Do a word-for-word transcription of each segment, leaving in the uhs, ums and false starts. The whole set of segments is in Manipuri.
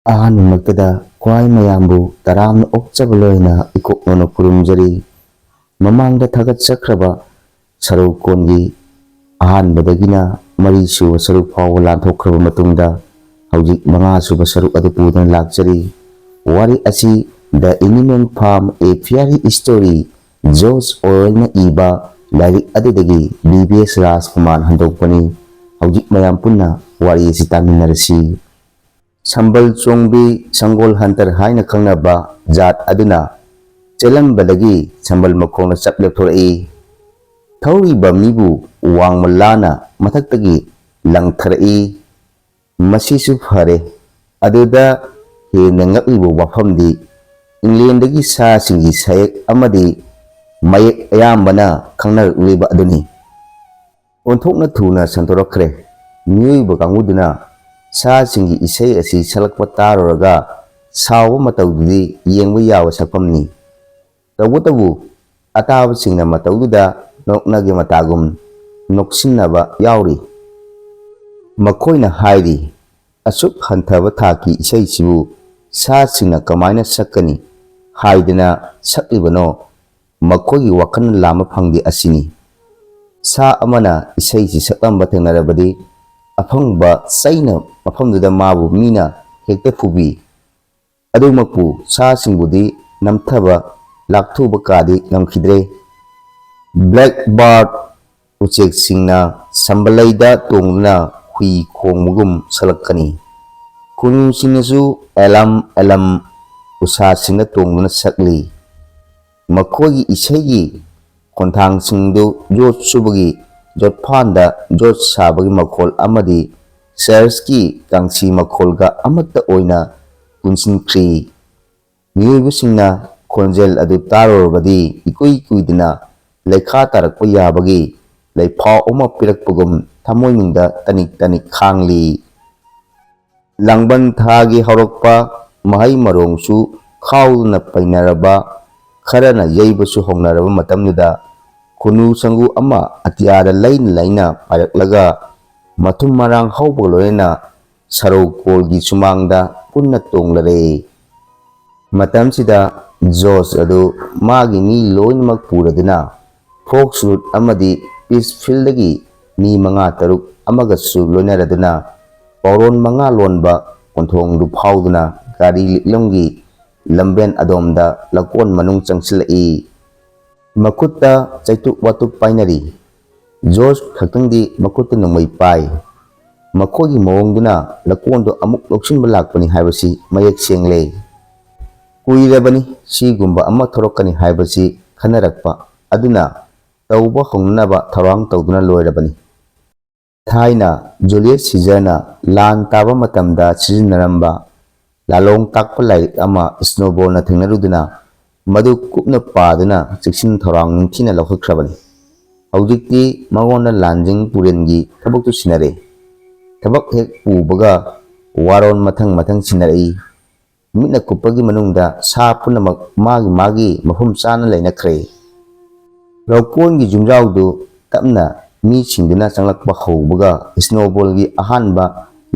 ꯑꯍꯥꯟꯕꯃꯛꯇꯗ ꯈ꯭ꯋꯥꯏ ꯃꯌꯥꯝꯕꯨ ꯇꯔꯥꯝꯅ ꯑꯣꯛꯆꯕ ꯂꯣꯏꯅ ꯏꯀꯣꯛꯅꯅ ꯈꯨꯔꯨꯝꯖꯔꯤ꯫ ꯃꯃꯥꯡꯗ ꯊꯥꯒꯠꯆꯈ꯭ꯔꯕ ꯁꯔꯧ ꯀꯣꯟꯒꯤ ꯑꯍꯥꯟꯕꯗꯒꯤꯅ ꯃꯔꯤꯁꯨꯕ ꯁꯔꯨꯛ ꯐꯥꯎꯕ ꯂꯥꯟꯊꯣꯛꯈ꯭ꯔꯕ ꯃꯇꯨꯡꯗ, ꯍꯧꯖꯤꯛ ꯃꯉꯥꯁꯨꯕ ꯁꯔꯨꯛ ꯑꯗꯨ ꯄꯨꯗꯨꯅ ꯂꯥꯛꯆꯔꯤ꯫ ꯋꯥꯔꯤ ꯑꯁꯤ The Animal Farm: A Fairy Story, George ꯑꯣꯔꯋꯦꯜꯅ ꯏꯕ ꯂꯥꯏꯔꯤꯛ ꯑꯗꯨꯗꯒꯤ ꯕꯤ ꯕꯤ ꯑꯦꯁ ꯔꯥꯖꯀꯨꯃꯥꯔꯅ ꯍꯟꯗꯣꯛꯄꯅꯤ꯫ ꯍꯧꯖꯤꯛ ꯃꯌꯥꯝ ꯄꯨꯟꯅ ꯋꯥꯔꯤ ꯑꯁꯤ ꯇꯥꯃꯤꯟꯅꯔꯁꯤ꯫ ꯁꯝꯕꯜ ꯆꯣꯡꯕꯤ, ꯁꯪꯒꯣꯜ ꯍꯟꯇꯔ ꯍꯥꯏꯅ ꯈꯪꯅꯕ ꯖꯥꯠ ꯑꯗꯨꯅ ꯆꯦꯜꯂꯝꯕꯗꯒꯤ ꯁꯝꯕꯜ ꯃꯈꯣꯡꯅ ꯆꯞ ꯂꯦꯞꯊꯣꯔꯛꯏ꯫ ꯊꯧꯔꯤꯕ ꯃꯤꯕꯨ ꯋꯥꯡꯃ ꯂꯥꯅ ꯃꯊꯛꯇꯒꯤ ꯂꯪꯊꯔꯛꯏ꯫ ꯃꯁꯤꯁꯨ ꯐꯔꯦ꯫ ꯑꯗꯨꯗ ꯍꯦꯟꯅ ꯉꯛꯂꯤꯕ ꯋꯥꯐꯝꯗꯤ, ꯏꯪꯂꯦꯟꯗꯒꯤ ꯁꯥꯁꯤꯡꯒꯤ ꯁꯥꯌꯦꯛ ꯑꯃꯗꯤ ꯃꯌꯦꯛ ꯑꯌꯥꯝꯕꯅ ꯈꯪꯅꯔꯛꯂꯤꯕ ꯑꯗꯨꯅꯤ꯫ ꯑꯣꯟꯊꯣꯛꯅ ꯊꯨꯅ ꯁꯟꯗꯣꯔꯛꯈ꯭ꯔꯦ꯫ ꯃꯤꯑꯣꯏꯕ ꯀꯥꯡꯕꯨꯗꯨꯅ ꯁꯥꯁꯤꯡꯒꯤ ꯏꯁꯩ ꯑꯁꯤ ꯁꯛꯂꯛꯄ ꯇꯥꯔꯨꯔꯒ ꯁꯥꯎꯕ ꯃꯇꯧꯗꯨꯗꯤ ꯌꯦꯡꯕ ꯌꯥꯕ ꯁꯛꯐꯝꯅꯤ꯫ ꯇꯧꯕꯇꯕꯨ ꯑꯇꯥꯕꯁꯤꯡꯅ ꯃꯇꯧꯗꯨꯗ ꯅꯣꯛꯅꯒꯦ ꯃꯇꯥꯒꯨꯝ ꯅꯣꯛꯁꯤꯟꯅꯕ ꯌꯥꯎꯔꯤ꯫ ꯃꯈꯣꯏꯅ ꯍꯥꯏꯔꯤ, "ꯑꯁꯨꯛ ꯍꯟꯊꯕ ꯊꯥꯛꯀꯤ ꯏꯁꯩꯁꯤꯕꯨ ꯁꯥꯁꯤꯡꯅ ꯀꯃꯥꯏꯅ ꯁꯛꯀꯅꯤ?" ꯍꯥꯏꯗꯅ ꯁꯛꯂꯤꯕꯅꯣ? ꯃꯈꯣꯏꯒꯤ ꯋꯥꯈꯜ ꯂꯥꯝꯕ ꯐꯪꯗꯦ ꯑꯁꯤꯅꯤ꯫ ꯁꯥ ꯑꯃꯅ ꯏꯁꯩꯁꯤ ꯁꯛꯂꯝꯕ ꯊꯦꯡꯅꯔꯕꯗꯤ, ꯑꯐꯪꯕ ꯆꯩꯅ ꯃꯐꯝꯗꯨꯗ ꯃꯥꯕꯨ ꯃꯤꯅ ꯍꯦꯛꯇ ꯐꯨꯕꯤ꯫ ꯑꯗꯨꯃꯛꯄꯨ ꯁꯥꯁꯤꯡꯕꯨꯗꯤ ꯅꯝꯊꯕ, ꯂꯥꯛꯊꯨꯕ ꯀꯥꯗꯤ ꯉꯝꯈꯤꯗ꯭ꯔꯦ꯫ ꯕ꯭ꯂꯦꯛ ꯕꯥꯔꯗ ꯎꯆꯦꯛꯁꯤꯡꯅ ꯁꯝꯕꯂꯩꯗ ꯇꯣꯡꯗꯨꯅ ꯍꯨꯏ ꯈꯣꯡꯕꯒꯨꯝ ꯁꯛꯂꯛꯀꯅꯤ꯫ ꯈꯨꯅꯨꯁꯤꯡꯅꯁꯨ ꯑꯦꯂꯝ ꯑꯦꯂꯝ ꯎꯁꯥꯁꯤꯡꯗ ꯇꯣꯡꯗꯨꯅ ꯁꯛꯂꯤ꯫ ꯃꯈꯣꯏꯒꯤ ꯏꯁꯩꯒꯤ ꯈꯣꯟꯊꯥꯡꯁꯤꯡꯗꯨ ꯌꯣꯠ ꯁꯨꯕꯒꯤ ꯌꯣꯠꯐꯥꯟꯗ ꯌꯣꯠ ꯁꯥꯕꯒꯤ ꯃꯈꯣꯜ ꯑꯃꯗꯤ ꯆꯔꯆꯀꯤ ꯀꯥꯡꯁꯤ ꯃꯈꯣꯜꯒ ꯑꯃꯠꯇ ꯑꯣꯏꯅ ꯄꯨꯟꯁꯤꯟꯈ꯭ꯔꯤ꯫ ꯃꯤꯑꯣꯏꯕꯁꯤꯡꯅ ꯈꯣꯟꯖꯦꯜ ꯑꯗꯨ ꯇꯥꯔꯨꯔꯕꯗꯤ ꯏꯀꯨꯏ ꯀꯨꯏꯗꯅ ꯂꯩꯈꯥ ꯇꯥꯔꯛꯄ ꯌꯥꯕꯒꯤ ꯂꯩꯐꯥꯎ ꯑꯃ ꯄꯤꯔꯛꯄꯒꯨꯝ ꯊꯃꯣꯏꯅꯨꯡꯗ ꯇꯅꯤꯛ ꯇꯅꯤꯛ ꯈꯥꯡꯂꯤ꯫ ꯂꯥꯡꯕꯟ ꯊꯥꯒꯤ ꯍꯧꯔꯛꯄ, ꯃꯍꯩ ꯃꯔꯣꯡꯁꯨ ꯈꯥꯎꯗꯨꯅ ꯄꯩꯅꯔꯕ, ꯈꯔꯅ ꯌꯩꯕꯁꯨ ꯍꯧꯅꯔꯕ ꯃꯇꯝꯗꯨꯗ, ꯈꯨꯅꯨ ꯁꯪꯒꯨ ꯑꯃ ꯑꯇꯤꯌꯥꯗ ꯂꯩꯅ ꯂꯩꯅ ꯄꯥꯏꯔꯛꯂꯒ, ꯃꯊꯨꯝ ꯃꯔꯥꯡ ꯍꯧꯕꯒ ꯂꯣꯏꯅꯅ ꯁꯔꯧ ꯀꯣꯜꯒꯤ ꯁꯨꯃꯥꯡꯗ ꯄꯨꯟꯅ ꯇꯣꯡꯂꯔꯦ꯫ ꯃꯇꯝꯁꯤꯗ ꯖꯣꯁ ꯑꯗꯨ ꯃꯥꯒꯤ ꯃꯤ ꯂꯣꯏꯅꯃꯛ ꯄꯨꯔꯗꯨꯅ ꯐꯣꯛꯁ ꯔꯨꯠ ꯑꯃꯗꯤ ꯄꯤꯁ ꯐꯤꯜꯗꯒꯤ ꯃꯤ ꯃꯉꯥ ꯇꯔꯨꯛ ꯑꯃꯒꯁꯨ ꯂꯣꯏꯅꯔꯗꯨꯅ ꯄꯥꯎꯔꯣꯟ ꯃꯉꯥ ꯂꯣꯟꯕ ꯀꯣꯟꯊꯣꯡꯗꯨ ꯐꯥꯎꯗꯨꯅ ꯒꯥꯔꯤ ꯂꯤꯛꯂꯝꯒꯤ ꯂꯝꯕꯦꯟ ꯑꯗꯣꯝꯗ ꯂꯀꯣꯟ ꯃꯅꯨꯡ ꯆꯪꯁꯤꯜꯂꯛꯏ꯫ ꯃꯈꯨꯠꯇ ꯆꯩꯇꯨꯞ ꯋꯥꯇꯨꯞ ꯄꯥꯏꯅꯔꯤ꯫ ꯖꯣꯔꯖ ꯈꯛꯇꯪꯗꯤ ꯃꯈꯨꯠꯇ ꯅꯣꯡꯃꯩ ꯄꯥꯏ꯫ ꯃꯈꯣꯏꯒꯤ ꯃꯑꯣꯡꯗꯨꯅ ꯂꯀꯣꯟꯗꯨ ꯑꯃꯨꯛ ꯂꯧꯁꯤꯟꯕ ꯂꯥꯛꯄꯅꯤ ꯍꯥꯏꯕꯁꯤ ꯃꯌꯦꯛ ꯁꯦꯡꯂꯦ꯫ ꯀꯨꯏꯔꯕꯅꯤ ꯁꯤꯒꯨꯝꯕ ꯑꯃ ꯊꯣꯔꯛꯀꯅꯤ ꯍꯥꯏꯕꯁꯤ ꯈꯟꯅꯔꯛꯄ ꯑꯗꯨꯅ ꯇꯧꯕ ꯍꯧꯅꯅꯕ ꯊꯧꯔꯥꯡ ꯇꯧꯗꯨꯅ ꯂꯣꯏꯔꯕꯅꯤ꯫ ꯊꯥꯏꯅ ꯖꯨꯂꯤꯌꯁ ꯁꯤꯖꯔꯅ ꯂꯥꯟ ꯇꯥꯕ ꯃꯇꯝꯗ ꯁꯤꯖꯤꯟꯅꯔꯝꯕ ꯂꯥꯂꯣꯡ ꯇꯥꯛꯄ ꯂꯥꯏꯔꯤꯛ ꯑꯃ ꯁ꯭ꯅꯣꯕꯣꯜꯅ ꯊꯦꯡꯅꯔꯨꯗꯨꯅ ꯃꯗꯨ ꯀꯨꯞꯅ ꯄꯥꯗꯨꯅ ꯆꯦꯛꯁꯤꯟ ꯊꯧꯔꯥꯡ ꯅꯤꯡꯊꯤꯅ ꯂꯧꯈꯠꯈ꯭ꯔꯕꯅꯤ꯫ ꯍꯧꯖꯤꯛꯇꯤ ꯃꯉꯣꯟꯗ ꯂꯥꯟꯖꯤꯡ ꯄꯨꯔꯦꯟꯒꯤ ꯊꯕꯛꯇꯨ ꯁꯤꯟꯅꯔꯦ꯫ ꯊꯕꯛ ꯍꯦꯛ ꯄꯨꯕꯒ ꯋꯥꯔꯣꯜ ꯃꯊꯪ ꯃꯊꯪ ꯁꯤꯟꯅꯔꯛꯏ꯫ ꯃꯤꯠꯅ ꯀꯨꯞꯄꯒꯤ ꯃꯅꯨꯡꯗ ꯁꯥ ꯄꯨꯝꯅꯃꯛ ꯃꯥꯒꯤ ꯃꯥꯒꯤ ꯃꯐꯝ ꯆꯥꯅ ꯂꯩꯅꯈ꯭ꯔꯦ꯫ ꯂꯧꯀꯣꯟꯒꯤ ꯌꯨꯝꯖꯥꯎꯗꯨ ꯇꯞꯅ ꯃꯤꯁꯤꯡꯗꯨꯅ ꯆꯪꯂꯛꯄ ꯍꯧꯕꯒ ꯁ꯭ꯅꯣꯕꯣꯜꯒꯤ ꯑꯍꯥꯟꯕ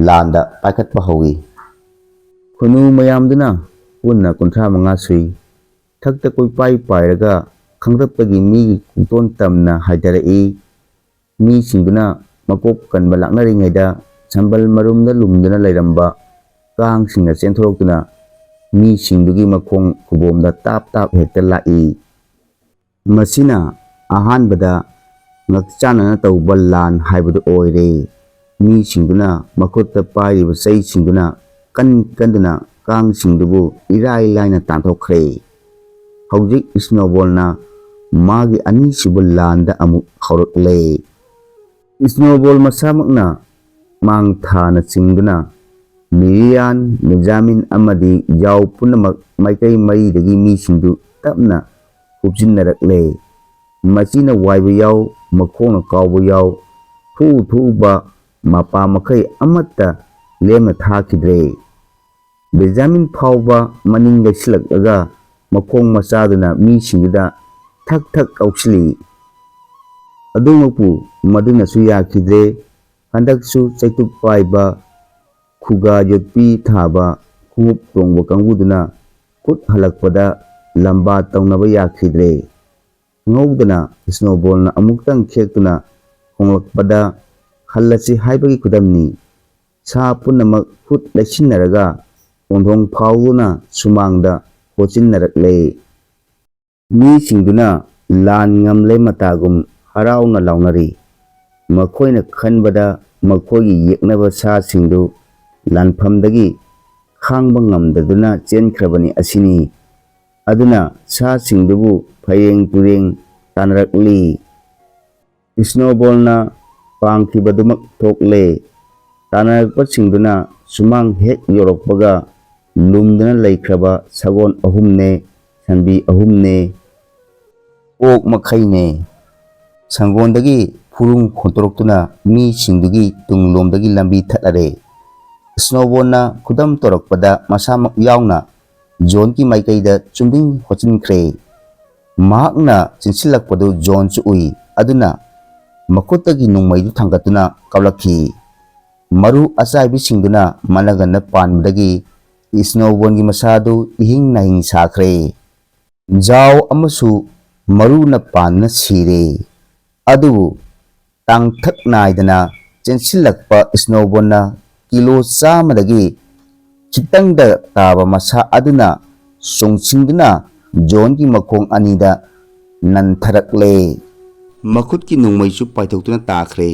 ꯂꯥꯟꯗ ꯄꯥꯏꯈꯠꯄ ꯍꯧꯏ꯫ ꯈꯨꯅꯨ ꯃꯌꯥꯝꯗꯨꯅ ꯄꯨꯟꯅ ꯀꯨꯟꯊ꯭ꯔꯥ ꯃꯉꯥ ꯁꯨꯏ꯫ ꯊꯛꯇ ꯀꯣꯏꯄꯥꯏ ꯄꯥꯏꯔꯒ ꯈꯪꯗꯛꯇꯒꯤ ꯃꯤꯒꯤ ꯈꯣꯡꯇꯣꯟ ꯇꯝꯅ ꯍꯥꯏꯊꯔꯛꯏ꯫ ꯃꯤꯁꯤꯡꯗꯨꯅ ꯃꯀꯣꯛ ꯀꯟꯕ ꯂꯥꯛꯅꯔꯤꯉꯩꯗ ꯁꯝꯕꯜ ꯃꯔꯨꯝꯗ ꯂꯨꯝꯗꯨꯅ ꯂꯩꯔꯝꯕ ꯀꯥꯡꯁꯤꯡꯅ ꯆꯦꯟꯊꯣꯔꯛꯇꯨꯅ ꯃꯤꯁꯤꯡꯗꯨꯒꯤ ꯃꯈꯣꯡ ꯈꯨꯕꯣꯝꯗ ꯇꯥꯞ ꯇꯥꯞ ꯍꯦꯛꯇ ꯂꯥꯛꯏ꯫ ꯃꯁꯤꯅ ꯑꯍꯥꯟꯕꯗ ꯉꯛꯆꯥꯟꯅꯅ ꯇꯧꯕ ꯂꯥꯟ ꯍꯥꯏꯕꯗꯨ ꯑꯣꯏꯔꯦ꯫ ꯃꯤꯁꯤꯡꯗꯨꯅ ꯃꯈꯨꯠꯇ ꯄꯥꯏꯔꯤꯕ ꯆꯩꯁꯤꯡꯗꯨꯅ ꯀꯟ ꯀꯟꯗꯨꯅ ꯀꯥꯡꯁꯤꯡꯗꯨꯕꯨ ꯏꯔꯥꯏ ꯂꯥꯏꯅ ꯇꯥꯟꯊꯣꯛꯈ꯭ꯔꯦ꯫ ꯍꯧꯖꯤꯛ ꯁ꯭ꯅꯣꯕꯣꯜꯅ ꯃꯥꯒꯤ ꯑꯅꯤꯁꯨꯕ ꯂꯥꯟꯗ ꯑꯃꯨꯛ ꯍꯧꯔꯛꯂꯦ꯫ ꯁ꯭ꯅꯣꯕꯣꯜ ꯃꯁꯥꯃꯛꯅ ꯃꯥꯡ ꯊꯥꯅ ꯆꯤꯡꯗꯨꯅ ꯃꯤꯔꯤꯌꯥꯟ, ꯕꯦꯟꯖꯥꯃꯤꯟ ꯑꯃꯗꯤ ꯌꯥꯎ ꯄꯨꯝꯅꯃꯛ ꯃꯥꯏꯀꯩ ꯃꯔꯤꯗꯒꯤ ꯃꯤꯁꯤꯡꯗꯨ ꯇꯞꯅ ꯍꯨꯞꯆꯤꯟꯅꯔꯛꯂꯦ꯫ ꯃꯆꯤꯅ ꯋꯥꯏꯕ ꯌꯥꯎ, ꯃꯈꯣꯡꯅ ꯀꯥꯎꯕ ꯌꯥꯎ, ꯊꯨ ꯊꯨꯕ ꯃꯄꯥ ꯃꯈꯩ ꯑꯃꯠꯇ ꯂꯦꯝꯅ ꯊꯥꯈꯤꯗ꯭ꯔꯦ꯫ ꯕꯦꯟꯖꯥꯃꯤꯟ ꯐꯥꯎꯕ ꯃꯅꯤꯡ ꯂꯩꯁꯤꯜꯂꯛꯂꯒ ꯃꯈꯣꯡ ꯃꯆꯥꯗꯨꯅ ꯃꯤꯁꯤꯡꯗꯨꯗ ꯊꯛ ꯊꯛ ꯀꯥꯎꯁꯤꯜꯂꯤ꯫ ꯑꯗꯨꯃꯛꯄꯨ ꯃꯗꯨꯅꯁꯨ ꯌꯥꯈꯤꯗ꯭ꯔꯦ꯫ ꯍꯟꯗꯛꯁꯨ ꯆꯩꯇꯨꯞ ꯄꯥꯏꯕ, ꯈꯨꯒꯥ ꯌꯣꯠꯄꯤ ꯊꯥꯕ, ꯈꯣꯡꯎꯞ ꯇꯣꯡꯕ ꯀꯥꯡꯕꯨꯗꯨꯅ ꯈꯨꯠ ꯍꯜꯂꯛꯄꯗ ꯂꯝꯕꯥ ꯇꯧꯅꯕ ꯌꯥꯈꯤꯗ꯭ꯔꯦ꯫ ꯈꯪꯍꯧꯗꯅ ꯁ꯭ꯅꯣꯕꯣꯜꯅ ꯑꯃꯨꯛꯇꯪ ꯈꯦꯛꯇꯨꯅ ꯈꯣꯡꯂꯛꯄꯗ ꯍꯜꯂꯁꯤ ꯍꯥꯏꯕꯒꯤ ꯈꯨꯗꯝꯅꯤ꯫ ꯁꯥ ꯄꯨꯝꯅꯃꯛ ꯈꯨꯠ ꯂꯩꯁꯤꯟꯅꯔꯒ ꯀꯣꯟꯊꯣꯡ ꯐꯥꯎꯗꯨꯅ ꯁꯨꯃꯥꯡꯗ ꯍꯣꯆꯤꯟꯅꯔꯛꯂꯦ꯫ ꯃꯤꯁꯤꯡꯗꯨꯅ ꯂꯥꯟ ꯉꯝꯂꯦ ꯃꯇꯥꯒꯨꯝ ꯍꯔꯥꯎꯅ ꯂꯥꯎꯅꯔꯤ꯫ ꯃꯈꯣꯏꯅ ꯈꯟꯕꯗ ꯃꯈꯣꯏꯒꯤ ꯌꯦꯛꯅꯕ ꯁꯥꯁꯤꯡꯗꯨ ꯂꯥꯟꯐꯝꯗꯒꯤ ꯈꯥꯡꯕ ꯉꯝꯗꯗꯨꯅ ꯆꯦꯟꯈ꯭ꯔꯕꯅꯤ ꯑꯁꯤꯅꯤ꯫ ꯑꯗꯨꯅ ꯁꯥꯁꯤꯡꯗꯨꯕꯨ ꯐꯩꯔꯦꯡ ꯇꯨꯔꯦꯡ ꯇꯥꯟꯅꯔꯛꯂꯤ꯫ ꯁ꯭ꯅꯣꯕꯣꯜꯅ ꯄꯥꯝꯈꯤꯕꯗꯨꯃꯛ ꯊꯣꯛꯂꯦ꯫ ꯇꯥꯟꯅꯔꯛꯄꯁꯤꯡꯗꯨꯅ ꯁꯨꯃꯥꯡ ꯍꯦꯛ ꯌꯧꯔꯛꯄꯒ ꯂꯨꯝꯗꯨꯅ ꯂꯩꯈ꯭ꯔꯕ ꯁꯒꯣꯜ ꯑꯍꯨꯝꯅꯦ, ꯁꯟꯕꯤ ꯑꯍꯨꯝꯅꯦ, ꯑꯣꯛ ꯃꯈꯩꯅꯦ꯫ ꯁꯪꯒꯣꯜꯗꯒꯤ ꯐꯨꯔꯨꯡ ꯈꯣꯟꯇꯣꯔꯛꯇꯨꯅ ꯃꯤꯁꯤꯡꯗꯨꯒꯤ ꯇꯨꯡꯂꯣꯝꯗꯒꯤ ꯂꯝꯕꯤ ꯊꯠꯂꯔꯦ꯫ ꯁ꯭ꯅꯣꯕꯣꯜꯅ ꯈꯨꯗꯝ ꯇꯧꯔꯛꯄꯗ ꯃꯁꯥꯃꯛ ꯌꯥꯎꯅ ꯖꯣꯟꯒꯤ ꯃꯥꯏꯀꯩꯗ ꯆꯨꯝꯗ꯭ꯔꯤꯡ ꯍꯣꯆꯤꯟꯈ꯭ꯔꯦ꯫ ꯃꯍꯥꯛꯅ ꯆꯦꯟꯁꯤꯜꯂꯛꯄꯗꯨ ꯖꯣꯟꯁꯨ ꯎꯏ, ꯑꯗꯨꯅ ꯃꯈꯨꯠꯇꯒꯤ ꯅꯣꯡꯃꯩꯗꯨ ꯊꯥꯡꯒꯠꯇꯨꯅ ꯀꯥꯞꯂꯛꯈꯤ꯫ ꯃꯔꯨ ꯑꯆꯥꯏꯕꯤꯁꯤꯡꯗꯨꯅ ꯃꯅꯒꯟꯗ ꯄꯥꯟꯕꯗꯒꯤ ꯁ꯭ꯅꯣꯕꯣꯜꯒꯤ ꯃꯁꯥꯗꯨ ꯏꯍꯤꯡ ꯅꯥꯍꯤꯡ ꯁꯥꯈ꯭ꯔꯦ꯫ ꯖꯥꯎ ꯑꯃꯁꯨ ꯃꯔꯨꯅ ꯄꯥꯟꯗꯨꯅ ꯁꯤꯔꯦ꯫ ꯑꯗꯨꯕꯨ ꯇꯥꯡꯊꯛ ꯅꯥꯏꯗꯅ ꯆꯦꯟꯁꯤꯜꯂꯛꯄ ꯁ꯭ꯅꯣꯕꯣꯜꯅ ꯀꯤꯂꯣ ꯆꯥꯝꯃꯗꯒꯤ ꯈꯤꯇꯪꯗ ꯇꯥꯕ ꯃꯁꯥ ꯑꯗꯨꯅ ꯆꯣꯡꯁꯤꯟꯗꯨꯅ ꯖꯣꯟꯒꯤ ꯃꯈꯣꯡ ꯑꯅꯤꯗ ꯅꯟꯊꯔꯛꯂꯦ꯫ ꯃꯈꯨꯠꯀꯤ ꯅꯣꯡꯃꯩꯁꯨ ꯄꯥꯏꯊꯣꯛꯇꯨꯅ ꯇꯥꯈ꯭ꯔꯦ꯫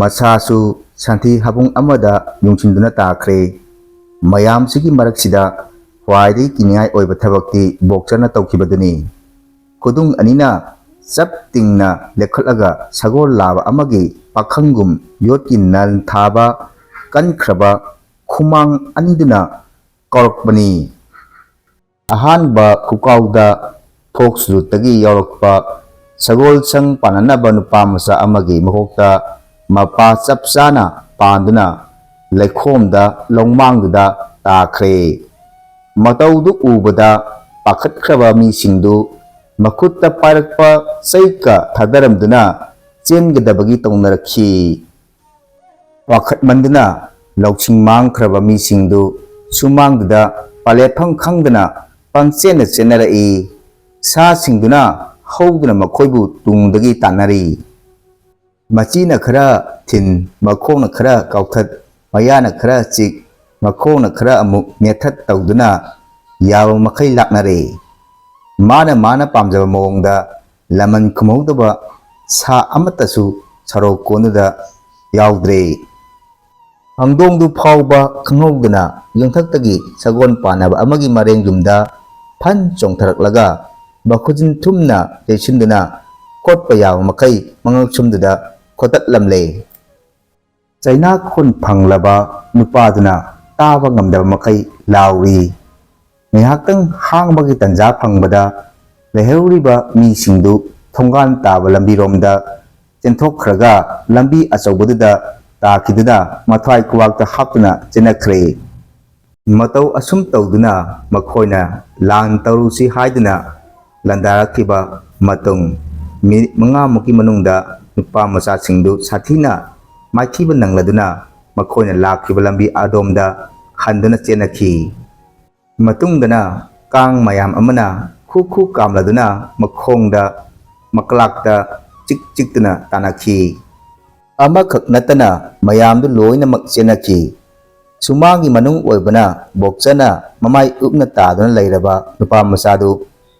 ꯃꯁꯥꯁꯨ ꯁꯟꯊꯤ ꯍꯥꯕꯨꯡ ꯑꯃꯗ ꯌꯨꯡꯁꯤꯟꯗꯨꯅ ꯇꯥꯈ꯭ꯔꯦ꯫ ꯃꯌꯥꯝꯁꯤꯒꯤ ꯃꯔꯛꯁꯤꯗ ꯈ꯭ꯋꯥꯏꯗꯒꯤ ꯀꯤꯅꯤꯡꯉꯥꯏ ꯑꯣꯏꯕ ꯊꯕꯛꯇꯤ ꯕꯣꯛꯁꯔꯅ ꯇꯧꯈꯤꯕꯗꯨꯅꯤ꯫ ꯈꯨꯗꯨꯡ ꯑꯅꯤꯅ ꯆꯞ ꯇꯤꯡꯅ ꯂꯦꯞꯈꯠꯂꯒ ꯁꯒꯣꯜ ꯂꯥꯕ ꯑꯃꯒꯤ ꯄꯥꯈꯪꯒꯨꯝ ꯌꯣꯠꯀꯤ ꯅꯜ ꯊꯥꯕ ꯀꯟꯈ꯭ꯔꯕ ꯈꯨꯃꯥꯡ ꯑꯅꯤꯗꯨꯅ ꯀꯧꯔꯛꯄꯅꯤ꯫ ꯑꯍꯥꯟꯕ ꯈꯨꯀꯥꯎꯗ ꯐꯣꯛꯁ ꯔꯨꯠꯇꯒꯤ ꯌꯥꯎꯔꯛꯄ ꯁꯒꯣꯜ ꯁꯪ ꯄꯥꯟꯅꯅꯕ ꯅꯨꯄꯥ ꯃꯆꯥ ꯑꯃꯒꯤ ꯃꯀꯣꯛꯇ ꯃꯄꯥ ꯆꯞ ꯆꯥꯅ ꯄꯥꯟꯗꯨꯅ ꯂꯩꯈꯣꯝꯗ ꯂꯣꯡꯃꯥꯡꯗꯨꯗ ꯇꯥꯈ꯭ꯔꯦ꯫ ꯃꯇꯧꯗꯨ ꯎꯕꯗ ꯄꯥꯈꯠꯈ꯭ꯔꯕ ꯃꯤꯁꯤꯡꯗꯨ ꯃꯈꯨꯠꯇ ꯄꯥꯏꯔꯛꯄ ꯆꯩꯀ ꯊꯥꯗꯔꯝꯗꯨꯅ ꯆꯦꯟꯒꯗꯕꯒꯤ ꯇꯧꯅꯔꯛꯈꯤ꯫ ꯄꯥꯈꯠꯃꯟꯗꯨꯅ ꯂꯧꯁꯤꯡ ꯃꯥꯡꯈ꯭ꯔꯕ ꯃꯤꯁꯤꯡꯗꯨ ꯁꯨꯃꯥꯡꯗꯨꯗ ꯄꯥꯂꯦꯞꯐꯝ ꯈꯪꯗꯅ ꯄꯪꯆꯦꯟꯅ ꯆꯦꯟꯅꯔꯛꯏ꯫ ꯁꯥꯁꯤꯡꯗꯨꯅ ꯍꯧꯗꯨꯅ ꯃꯈꯣꯏꯕꯨ ꯇꯨꯡꯗꯒꯤ ꯇꯥꯟꯅꯔꯤ꯫ ꯃꯆꯤꯅ ꯈꯔ ꯊꯤꯟ, ꯃꯈꯣꯡꯅ ꯈꯔ ꯀꯥꯎꯊꯠ, ꯃꯌꯥꯅ ꯈꯔ ꯆꯤꯛ, ꯃꯈꯣꯡꯅ ꯈꯔ ꯑꯃꯨꯛ ꯅꯦꯠꯊꯠ ꯇꯧꯗꯨꯅ ꯌꯥꯕ ꯃꯈꯩ ꯂꯥꯛꯅꯔꯦ꯫ ꯃꯥꯅ ꯃꯥꯅ ꯄꯥꯝꯖꯕ ꯃꯑꯣꯡꯗ ꯂꯃꯟ ꯈꯨꯝꯍꯧꯗꯕ ꯁꯥ ꯑꯃꯠꯇꯁꯨ ꯁꯔꯧ ꯀꯣꯟꯗꯨꯗ ꯌꯥꯎꯗ꯭ꯔꯦ꯫ ꯍꯪꯗꯣꯡꯗꯨ ꯐꯥꯎꯕ ꯈꯪꯍꯧꯗꯅ ꯌꯨꯝꯊꯛꯇꯒꯤ ꯁꯒꯣꯜ ꯄꯥꯟꯅꯕ ꯑꯃꯒꯤ ꯃꯔꯦꯡ ꯌꯨꯝꯗ ꯐꯟ ꯆꯣꯡꯊꯔꯛꯂꯒ ꯃꯈꯨꯖꯤꯟ ꯊꯨꯝꯅ ꯌꯩꯁꯤꯟꯗꯨꯅ ꯈꯣꯠꯄ ꯌꯥꯕ ꯃꯈꯩ ꯃꯉꯛꯁꯝꯗꯨꯗ ꯈꯣꯠꯇꯠꯂꯝꯂꯦ꯫ ꯆꯩꯅꯥꯈꯣꯟ ꯐꯪꯂꯕ ꯅꯨꯄꯥꯗꯨꯅ ꯇꯥꯕ ꯉꯝꯗꯕ ꯃꯈꯩ ꯂꯥꯎꯔꯤ꯫ ꯉꯥꯏꯍꯥꯛꯇꯪ ꯍꯥꯡꯕꯒꯤ ꯇꯟꯖꯥ ꯐꯪꯕꯗ ꯂꯩꯍꯧꯔꯤꯕ ꯃꯤꯁꯤꯡꯗꯨ ꯊꯣꯡꯒꯥꯟ ꯇꯥꯕ ꯂꯝꯕꯤꯔꯣꯝꯗ ꯆꯦꯟꯊꯣꯛꯈ꯭ꯔꯒ ꯂꯝꯕꯤ ꯑꯆꯧꯕꯗꯨꯗ ꯇꯥꯈꯤꯗꯨꯅ ꯃꯊ꯭ꯋꯥꯏ ꯈꯨꯕꯥꯛꯇ ꯍꯥꯞꯇꯨꯅ ꯆꯦꯟꯅꯈ꯭ꯔꯦ꯫ ꯃꯇꯧ ꯑꯁꯨꯝ ꯇꯧꯗꯨꯅ ꯃꯈꯣꯏꯅ ꯂꯥꯟ ꯇꯧꯔꯨꯁꯤ ꯍꯥꯏꯗꯨꯅ ꯂꯥꯟꯗꯥꯔꯛꯈꯤꯕ ꯃꯇꯨꯡ ꯃꯤꯅꯤꯠ ꯃꯉꯥꯃꯨꯛꯀꯤ ꯃꯅꯨꯡꯗ ꯅꯨꯄꯥ ꯃꯆꯥꯁꯤꯡꯗꯨ ꯁꯥꯊꯤꯅ ꯃꯥꯏꯊꯤꯕ ꯅꯪꯂꯗꯨꯅ ꯃꯈꯣꯏꯅ ꯂꯥꯛꯈꯤꯕ ꯂꯝꯕꯤ ꯑꯗꯣꯝꯗ ꯍꯟꯗꯨꯅ ꯆꯦꯟꯅꯈꯤ꯫ ꯃꯇꯨꯡꯗꯅ ꯀꯥꯡ ꯃꯌꯥꯝ ꯑꯃꯅ ꯈꯨ ꯈꯨ ꯀꯥꯝꯂꯗꯨꯅ ꯃꯈꯣꯡꯗ ꯃꯀ꯭ꯂꯥꯛꯇ ꯆꯤꯛ ꯆꯤꯛꯇꯨꯅ ꯇꯥꯟꯅꯈꯤ꯫ ꯑꯃꯈꯛ ꯅꯠꯇꯅ ꯃꯌꯥꯝꯗꯨ ꯂꯣꯏꯅꯃꯛ ꯆꯦꯟꯅꯈꯤ꯫ ꯁꯨꯃꯥꯡꯒꯤ ꯃꯅꯨꯡ ꯑꯣꯏꯕꯅ ꯕꯣꯛꯆꯔꯅ ꯃꯃꯥꯏ ꯎꯞꯅ ꯇꯥꯗꯨꯅ ꯂꯩꯔꯕ ꯅꯨꯄꯥ ꯃꯆꯥꯗꯨ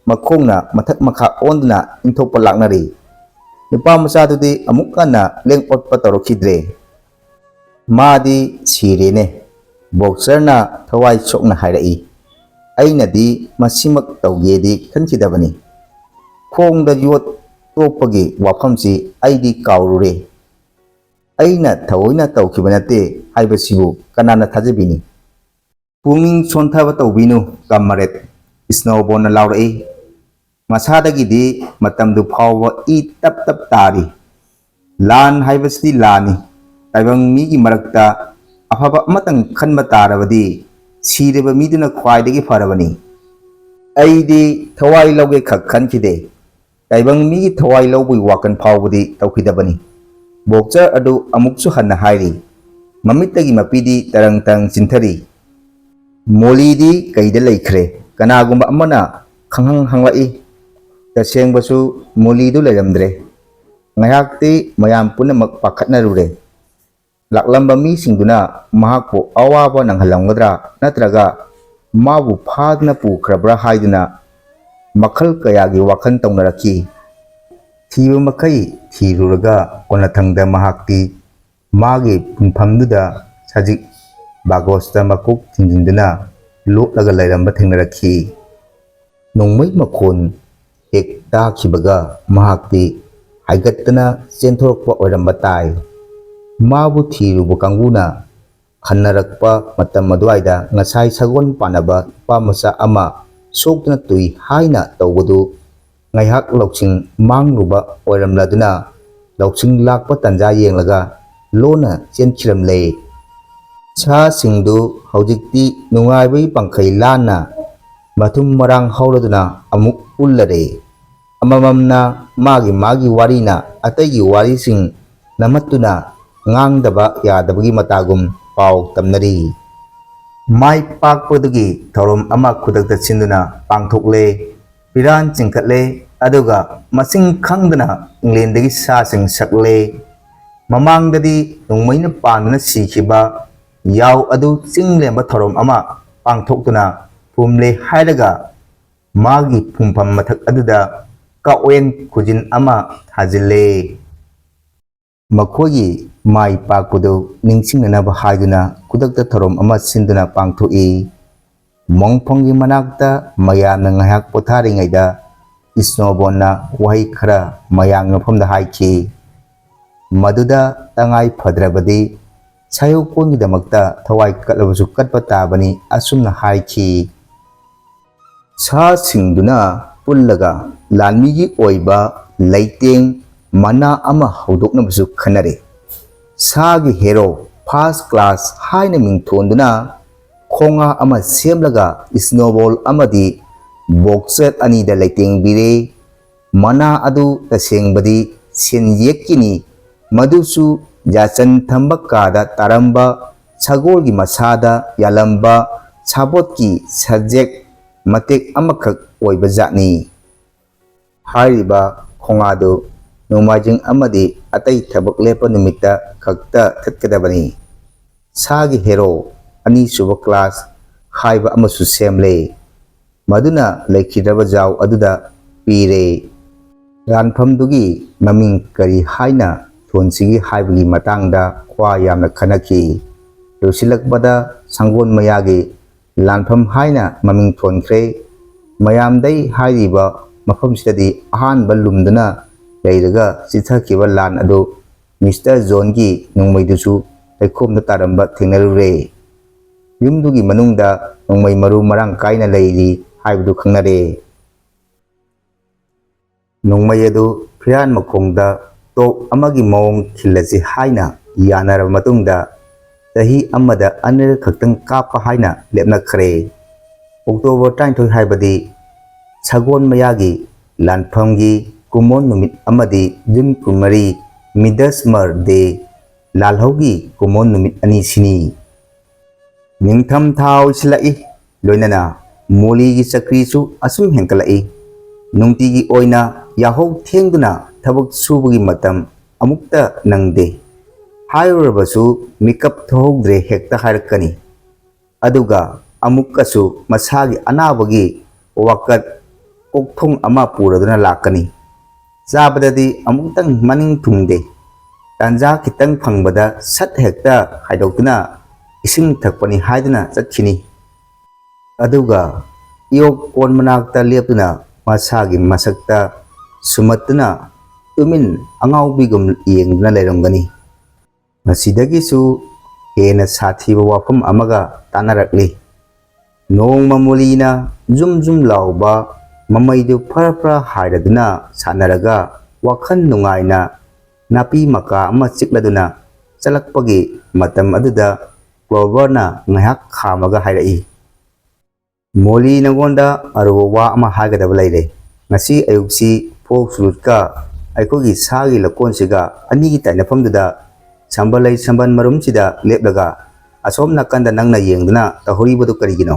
ꯃꯈꯣꯡꯅ ꯃꯊꯛ ꯃꯈꯥ ꯑꯣꯟꯗꯨꯅ ꯏꯟꯊꯣꯛꯄ ꯂꯥꯛꯅꯔꯤ꯫ ꯅꯨꯄꯥ ꯃꯆꯥꯗꯨꯗꯤ ꯑꯃꯨꯛ ꯍꯟꯅ ꯂꯦꯡ ꯑꯣꯠꯄ ꯇꯧꯔꯛꯈꯤꯗ꯭ꯔꯦ꯫ "ꯃꯥꯗꯤ ꯁꯤꯔꯦꯅꯦ," ꯕꯣꯛꯁꯔꯅ ꯊꯋꯥꯏ ꯁꯣꯛꯅ ꯍꯥꯏꯔꯛꯏ꯫ "ꯑꯩꯅꯗꯤ ꯃꯁꯤꯃꯛ ꯇꯧꯒꯦꯗꯤ ꯈꯟꯈꯤꯗꯕꯅꯤ꯫ ꯈꯣꯡꯗ ꯌꯣꯠ ꯇꯣꯛꯄꯒꯤ ꯋꯥꯐꯝꯁꯤ ꯑꯩꯗꯤ ꯀꯥꯎꯔꯨꯔꯦ꯫ ꯑꯩꯅ ꯊꯑꯣꯏꯅ ꯇꯧꯈꯤꯕ ꯅꯠꯇꯦ ꯍꯥꯏꯕꯁꯤꯕꯨ ꯀꯅꯥꯅ ꯊꯥꯖꯕꯤꯅꯤ?" "ꯄꯨꯛꯅꯤꯡ ꯁꯣꯟꯊꯕ ꯇꯧꯕꯤꯅꯨ, ꯀꯝꯃꯔꯦꯗ," ꯁ꯭ꯅꯣꯕꯣꯟꯅ ꯂꯥꯎꯔꯛꯏ꯫ ꯃꯁꯥꯗꯒꯤꯗꯤ ꯃꯇꯝꯗꯨ ꯐꯥꯎꯕ ꯏ ꯇꯞ ꯇꯞ ꯇꯥꯔꯤ꯫ ꯂꯥꯟ ꯍꯥꯏꯕꯁꯤꯗꯤ ꯂꯥꯟꯅꯤ꯫ ꯇꯥꯏꯕꯪ ꯃꯤꯒꯤ ꯃꯔꯛꯇ ꯑꯐꯕ ꯑꯃꯇꯪ ꯈꯟꯕ ꯇꯥꯔꯕꯗꯤ ꯁꯤꯔꯕ ꯃꯤꯗꯨꯅ ꯈ꯭ꯋꯥꯏꯗꯒꯤ ꯐꯔꯕꯅꯤ꯫ ꯑꯩꯗꯤ ꯊꯋꯥꯏ ꯂꯧꯒꯦ ꯈꯛ ꯈꯟꯈꯤꯗꯦ꯫ ꯇꯥꯏꯕꯪ ꯃꯤꯒꯤ ꯊꯋꯥꯏ ꯂꯧꯕꯒꯤ ꯋꯥꯈꯜ ꯐꯥꯎꯕꯗꯤ ꯇꯧꯈꯤꯗꯕꯅꯤ꯫ ꯕꯣꯛꯆꯔ ꯑꯗꯨ ꯑꯃꯨꯛꯁꯨ ꯍꯟꯅ ꯍꯥꯏꯔꯤ꯫ ꯃꯃꯤꯠꯇꯒꯤ ꯃꯄꯤꯗꯤ ꯇꯔꯪ ꯇꯔꯪ ꯆꯤꯟꯊꯔꯤ꯫ "ꯃꯣꯂꯤꯗꯤ ꯀꯩꯗ ꯂꯩꯈ꯭ꯔꯦ?" ꯀꯅꯥꯒꯨꯝꯕ ꯑꯃꯅ ꯈꯪꯍꯪ ꯍꯪꯂꯛꯏ꯫ ꯇꯁꯦꯡꯕꯁꯨ ꯃꯣꯂꯤꯗꯨ ꯂꯩꯔꯝꯗ꯭ꯔꯦ꯫ ꯉꯥꯏꯍꯥꯛꯇꯤ ꯃꯌꯥꯝ ꯄꯨꯝꯅꯃꯛ ꯄꯥꯈꯠꯅꯔꯨꯔꯦ꯫ ꯂꯥꯛꯂꯝꯕ ꯃꯤꯁꯤꯡꯗꯨꯅ ꯃꯍꯥꯛꯄꯨ ꯑꯋꯥꯕ ꯅꯪꯍꯜꯂꯝꯒꯗ꯭ꯔꯥ ꯅꯠꯇ꯭ꯔꯒ ꯃꯥꯕꯨ ꯐꯥꯗꯨꯅ ꯄꯨꯈ꯭ꯔꯕ꯭ꯔꯥ ꯍꯥꯏꯗꯨꯅ ꯃꯈꯜ ꯀꯌꯥꯒꯤ ꯋꯥꯈꯜ ꯇꯧꯅꯔꯛꯈꯤ꯫ ꯊꯤꯕ ꯃꯈꯩ ꯊꯤꯔꯨꯔꯒ ꯀꯣꯟꯅꯊꯪꯗ ꯃꯍꯥꯛꯇꯤ ꯃꯥꯒꯤ ꯄꯨꯟꯐꯝꯗꯨꯗ ꯁꯖꯤꯛ ꯕꯥꯒꯣꯁꯇ ꯃꯀꯣꯛ ꯊꯤꯡꯖꯤꯟꯗꯨꯅ ꯂꯣꯠꯂꯒ ꯂꯩꯔꯝꯕ ꯊꯦꯡꯅꯔꯛꯈꯤ꯫ ꯅꯣꯡꯃꯩ ꯃꯈꯣꯟ ꯍꯦꯛ ꯇꯥꯈꯤꯕꯒ ꯃꯍꯥꯛꯇꯤ ꯍꯥꯏꯒꯠꯇꯅ ꯆꯦꯟꯊꯣꯔꯛꯄ ꯑꯣꯏꯔꯝꯕ ꯇꯥꯏ꯫ ꯃꯥꯕꯨ ꯊꯤꯔꯨꯕ ꯀꯥꯡꯕꯨꯅ ꯈꯟꯅꯔꯛꯄ ꯃꯇꯝ ꯑꯗꯨꯋꯥꯏꯗ ꯉꯁꯥꯏ ꯁꯒꯣꯜ ꯄꯥꯟꯅꯕ ꯅꯨꯄꯥ ꯃꯆꯥ ꯑꯃ ꯁꯣꯛꯇꯨꯅ ꯇꯨꯏ ꯍꯥꯏꯅ ꯇꯧꯕꯗꯨ ꯉꯥꯏꯍꯥꯛ ꯂꯧꯁꯤꯡ ꯃꯥꯡꯂꯨꯕ ꯑꯣꯏꯔꯝꯂꯗꯨꯅ ꯂꯧꯁꯤꯡ ꯂꯥꯛꯄ ꯇꯥꯟꯖꯥ ꯌꯦꯡꯂꯒ ꯂꯣꯟꯅ ꯆꯦꯟꯈꯤꯔꯝꯂꯦ꯫ ꯁꯥꯁꯤꯡꯗꯨ ꯍꯧꯖꯤꯛꯇꯤ ꯅꯨꯡꯉꯥꯏꯕꯒꯤ ꯄꯪꯈꯩ ꯂꯥꯟꯅ ꯃꯊꯨꯝ ꯃꯔꯥꯡ ꯍꯧꯔꯗꯨꯅ ꯑꯃꯨꯛ ꯄꯨꯜꯂꯔꯦ꯫ ꯑꯃꯃꯝꯅ ꯃꯥꯒꯤ ꯃꯥꯒꯤ ꯋꯥꯔꯤꯅ ꯑꯇꯩꯒꯤ ꯋꯥꯔꯤꯁꯤꯡ ꯅꯝꯃꯠꯇꯨꯅ ꯉꯥꯡꯗꯕ ꯌꯥꯗꯕꯒꯤ ꯃꯇꯥꯒꯨꯝ ꯄꯥꯎ ꯇꯝꯅꯔꯤ꯫ ꯃꯥꯏ ꯄꯥꯛꯄꯗꯨꯒꯤ ꯊꯧꯔꯝ ꯑꯃ ꯈꯨꯗꯛꯇ ꯁꯤꯟꯗꯨꯅ ꯄꯥꯡꯊꯣꯛꯂꯦ꯫ ꯐꯤꯔꯥꯟ ꯆꯤꯡꯈꯠꯂꯦ, ꯑꯗꯨꯒ ꯃꯁꯤꯡ ꯈꯪꯗꯅ ꯏꯪꯂꯦꯟꯗꯒꯤ ꯁꯥꯁꯤꯡ ꯁꯛꯂꯦ꯫ ꯃꯃꯥꯡꯗꯗꯤ ꯅꯣꯡꯃꯩꯅ ꯄꯥꯟꯗꯨꯅ ꯁꯤꯈꯤꯕ ꯌꯥꯎ ꯑꯗꯨ ꯆꯤꯡ ꯂꯦꯝꯕ ꯊꯧꯔꯝ ꯑꯃ ꯄꯥꯡꯊꯣꯛꯇꯨꯅ ꯐꯨꯝꯂꯦ ꯍꯥꯏꯔꯒ ꯃꯥꯒꯤ ꯐꯨꯝꯐꯝ ꯃꯊꯛ ꯑꯗꯨꯗ ꯀꯥꯋꯦꯟ ꯈꯨꯖꯤꯟ ꯑꯃ ꯊꯥꯖꯤꯜꯂꯦ꯫ ꯃꯈꯣꯏꯒꯤ ꯃꯥꯏ ꯄꯥꯛꯄꯗꯨ ꯅꯤꯡꯁꯤꯡꯅꯅꯕ ꯍꯥꯏꯗꯨꯅ ꯈꯨꯗꯛꯇ ꯊꯧꯔꯝ ꯑꯃ ꯁꯤꯟꯗꯨꯅ ꯄꯥꯡꯊꯣꯛꯏ꯫ ꯃꯣꯡꯐꯝꯒꯤ ꯃꯅꯥꯛꯇ ꯃꯌꯥꯝꯅ ꯉꯥꯏꯍꯥꯛ ꯄꯣꯊꯥꯔꯤꯉꯩꯗ ꯏꯁꯅꯣꯕꯣꯟꯅ ꯋꯥꯍꯩ ꯈꯔ ꯃꯌꯥꯝꯒꯤ ꯃꯐꯝꯗ ꯍꯥꯏꯈꯤ꯫ ꯃꯗꯨꯗ ꯇꯉꯥꯏ ꯐꯗ꯭ꯔꯕꯗꯤ ꯁꯥꯏꯌꯣꯛꯄꯣꯟꯒꯤꯗꯃꯛꯇ ꯊꯋꯥꯏ ꯀꯠꯂꯕꯁꯨ ꯀꯠꯄ ꯇꯥꯕꯅꯤ ꯑꯁꯨꯝꯅ ꯍꯥꯏꯈꯤ꯫ ꯁꯥꯁꯤꯡꯗꯨꯅ ꯄꯨꯜꯂꯒ ꯂꯥꯟꯃꯤꯒꯤ ꯑꯣꯏꯕ ꯂꯩꯇꯦꯡ ꯃꯅꯥ ꯑꯃ ꯍꯧꯗꯣꯛꯅꯕꯁꯨ ꯈꯟꯅꯔꯦ꯫ ꯁꯥꯒꯤ ꯍꯦꯔꯣ ꯐꯥꯔꯁ ꯀ꯭ꯂꯥꯁ ꯍꯥꯏꯅ ꯃꯤꯡꯊꯣꯟꯗꯨꯅ ꯈꯣꯡꯉꯥ ꯑꯃ ꯁꯦꯝꯂꯒ ꯏꯁꯅꯣꯕꯣꯜ ꯑꯃꯗꯤ ꯕꯣꯛꯁꯔ ꯑꯅꯤꯗ ꯂꯩꯇꯦꯡꯕꯤꯔꯦ꯫ ꯃꯅꯥ ꯑꯗꯨ ꯇꯁꯦꯡꯕꯗꯤ ꯁꯦꯟꯌꯦꯛꯀꯤꯅꯤ꯫ ꯃꯗꯨꯁꯨ ꯌꯥꯆꯟ ꯊꯝꯕ ꯀꯥꯗ ꯇꯥꯔꯝꯕ ꯁꯒꯣꯜꯒꯤ ꯃꯁꯥꯗ ꯌꯥꯜꯂꯝꯕ ꯁꯥꯕꯣꯠꯀꯤ ꯁꯕꯖꯦꯛ ꯃꯇꯦꯛ ꯑꯃꯈꯛ ꯑꯣꯏꯕ ꯖꯥꯠꯅꯤ꯫ ꯍꯥꯏꯔꯤꯕ ꯈꯣꯡꯉꯥꯗꯨ ꯅꯣꯡꯃꯥꯏꯖꯤꯡ ꯑꯃꯗꯤ ꯑꯇꯩ ꯊꯕꯛ ꯂꯦꯞꯄ ꯅꯨꯃꯤꯠꯇ ꯈꯛꯇ ꯊꯠꯀꯗꯕꯅꯤ꯫ ꯁꯥꯒꯤ ꯍꯦꯔꯣ ꯑꯅꯤꯁꯨꯕ ꯀ꯭ꯂꯥꯁ ꯍꯥꯏꯕ ꯑꯃꯁꯨ ꯁꯦꯝꯂꯦ꯫ ꯃꯗꯨꯅ ꯂꯩꯈꯤꯗ꯭ꯔꯕ ꯖꯥꯎ ꯑꯗꯨꯗ ꯄꯤꯔꯦ꯫ ꯂꯥꯟꯐꯝꯗꯨꯒꯤ ꯃꯃꯤꯡ ꯀꯔꯤ ꯍꯥꯏꯅ ꯊꯣꯟꯁꯤꯒꯦ ꯍꯥꯏꯕꯒꯤ ꯃꯇꯥꯡꯗ ꯋꯥ ꯌꯥꯝꯅ ꯈꯟꯅꯈꯤ꯫ ꯂꯣꯏꯁꯤꯜꯂꯛꯄꯗ ꯁꯪꯒꯣꯜ ꯃꯌꯥꯒꯤ ꯂꯥꯟꯐꯝ ꯍꯥꯏꯅ ꯃꯃꯤꯡ ꯊꯣꯟꯈ꯭ꯔꯦ꯫ ꯃꯌꯥꯝꯗꯩ ꯍꯥꯏꯔꯤꯕ ꯃꯐꯝꯁꯤꯗꯗꯤ ꯑꯍꯥꯟꯕ ꯂꯨꯝꯗꯨꯅ ꯂꯩꯔꯒ ꯆꯤꯊꯈꯤꯕ ꯂꯥꯟ ꯑꯗꯨ ꯃꯤꯁꯇꯔ ꯖꯣꯟꯒꯤ ꯅꯣꯡꯃꯩꯗꯨꯁꯨ ꯂꯩꯈꯣꯝꯗ ꯇꯥꯔꯝꯕ ꯊꯦꯡꯅꯔꯨꯔꯦ꯫ ꯌꯨꯝꯗꯨꯒꯤ ꯃꯅꯨꯡꯗ ꯅꯣꯡꯃꯩ ꯃꯔꯨ ꯃꯔꯥꯡ ꯀꯥꯏꯅ ꯂꯩꯔꯤ ꯍꯥꯏꯕꯗꯨ ꯈꯪꯅꯔꯦ꯫ ꯅꯣꯡꯃꯩ ꯑꯗꯨ ꯐꯤꯔꯥꯟ ꯃꯈꯣꯡꯗ ꯇꯣꯞ ꯑꯃꯒꯤ ꯃꯑꯣꯡ ꯈꯤꯜꯂꯁꯤ ꯍꯥꯏꯅ ꯌꯥꯅꯔꯕ ꯃꯇꯨꯡꯗ, ꯆꯍꯤ ꯑꯃꯗ ꯑꯅꯤꯔꯛ ꯈꯛꯇꯪ ꯀꯥꯞꯄ ꯍꯥꯏꯅ ꯂꯦꯞꯅꯈ꯭ꯔꯦ꯫ ꯑꯣꯛꯇꯣꯕꯔ ꯇꯔꯥꯅꯤꯊꯣꯏ ꯍꯥꯏꯕꯗꯤ ꯁꯒꯣꯜ ꯃꯌꯥꯒꯤ ꯂꯥꯟꯐꯝꯒꯤ ꯀꯨꯝꯑꯣꯟ ꯅꯨꯃꯤꯠ ꯑꯃꯗꯤ ꯖꯨꯟ ꯀꯨꯟꯃꯔꯤ, ꯃꯤꯗꯁꯃꯔ ꯗꯦ, ꯂꯥꯜꯍꯧꯒꯤ ꯀꯨꯝꯑꯣꯟ ꯅꯨꯃꯤꯠ ꯑꯅꯤꯁꯤꯅꯤ꯫ ꯅꯤꯡꯊꯝ ꯊꯥ ꯑꯣꯏꯁꯤꯜꯂꯛꯏ, ꯂꯣꯏꯅꯅ ꯃꯣꯂꯤꯒꯤ ꯆꯀ꯭ꯔꯤꯁꯨ ꯑꯁꯨꯝ ꯍꯦꯟꯒꯠꯂꯛꯏ꯫ ꯅꯨꯡꯇꯤꯒꯤ ꯑꯣꯏꯅ ꯌꯥꯍꯧ ꯊꯦꯡꯗꯨꯅ ꯊꯕꯛ ꯁꯨꯕꯒꯤ ꯃꯇꯝ ꯑꯃꯨꯛꯇ ꯅꯪꯗꯦ꯫ ꯍꯥꯏꯔꯨꯔꯕꯁꯨ ꯃꯤꯀꯞ ꯊꯣꯛꯍꯧꯗ꯭ꯔꯦ ꯍꯦꯛꯇ ꯍꯥꯏꯔꯛꯀꯅꯤ꯫ ꯑꯗꯨꯒ ꯑꯃꯨꯛꯀꯁꯨ ꯃꯁꯥꯒꯤ ꯑꯅꯥꯕꯒꯤ ꯋꯥꯀꯠ ꯀꯣꯛꯊꯣꯡ ꯑꯃ ꯄꯨꯔꯗꯨꯅ ꯂꯥꯛꯀꯅꯤ꯫ ꯆꯥꯕꯗꯗꯤ ꯑꯃꯨꯛꯇꯪ ꯃꯅꯤꯡ ꯊꯨꯡꯗꯦ꯫ ꯇꯥꯟꯖꯥ ꯈꯤꯇꯪ ꯐꯪꯕꯗ ꯁꯠ ꯍꯦꯛꯇ ꯍꯥꯏꯗꯣꯛꯇꯨꯅ ꯏꯁꯤꯡ ꯊꯛꯄꯅꯤ ꯍꯥꯏꯗꯨꯅ ꯆꯠꯈꯤꯅꯤ꯫ ꯑꯗꯨꯒ ꯏꯌꯣꯛ ꯀꯣꯟ ꯃꯅꯥꯛꯇ ꯂꯦꯞꯇꯨꯅ ꯃꯁꯥꯒꯤ ꯃꯁꯛꯇ ꯁꯨꯝꯍꯠꯇꯨꯅ ꯇꯨꯃꯤꯟ ꯑꯉꯥꯎꯕꯤꯒꯨꯝ ꯌꯦꯡꯗꯨꯅ ꯂꯩꯔꯝꯒꯅꯤ꯫ ꯃꯁꯤꯗꯒꯤꯁꯨ ꯍꯦꯟꯅ ꯁꯥꯊꯤꯕ ꯋꯥꯐꯝ ꯑꯃꯒ ꯇꯥꯅꯔꯛꯂꯤ꯫ ꯅꯣꯡꯃ ꯃꯣꯂꯤꯅ ꯖꯨꯝ ꯖꯨꯝ ꯂꯥꯎꯕ ꯃꯃꯩꯗꯨ ꯐꯔ ꯐꯔ ꯍꯥꯏꯔꯗꯨꯅ ꯁꯥꯟꯅꯔꯒ ꯋꯥꯈꯜ ꯅꯨꯡꯉꯥꯏꯅ ꯅꯥꯄꯤ ꯃꯀꯥ ꯑꯃ ꯆꯤꯛꯂꯗꯨꯅ ꯆꯠꯂꯛꯄꯒꯤ ꯃꯇꯝ ꯑꯗꯨꯗ ꯀ꯭ꯂꯣꯚꯔꯅ ꯉꯥꯏꯍꯥꯛ ꯈꯥꯝꯃꯒ ꯍꯥꯏꯔꯛꯏ, "ꯃꯣꯂꯤ, ꯅꯉꯣꯟꯗ ꯑꯔꯨꯕ ꯋꯥ ꯑꯃ ꯍꯥꯏꯒꯗꯕ ꯂꯩꯔꯦ꯫ ꯉꯁꯤ ꯑꯌꯨꯛꯁꯤ ꯐꯣꯛꯁ ꯔꯨꯠꯀ ꯑꯩꯈꯣꯏꯒꯤ ꯁꯥꯒꯤ ꯂꯧꯀꯣꯟꯁꯤꯒ ꯑꯅꯤꯒꯤ ꯇꯥꯏꯅꯐꯝꯗꯨꯗ ꯁꯝꯕꯜ ꯂꯩ ꯁꯝꯕꯜ ꯃꯔꯨꯝꯁꯤꯗ ꯂꯦꯞꯂꯒ ꯑꯁꯣꯝ ꯅꯥꯀꯟꯗ ꯅꯪꯅ ꯌꯦꯡꯗꯨꯅ ꯇꯧꯍꯧꯔꯤꯕꯗꯨ ꯀꯔꯤꯒꯤꯅꯣ?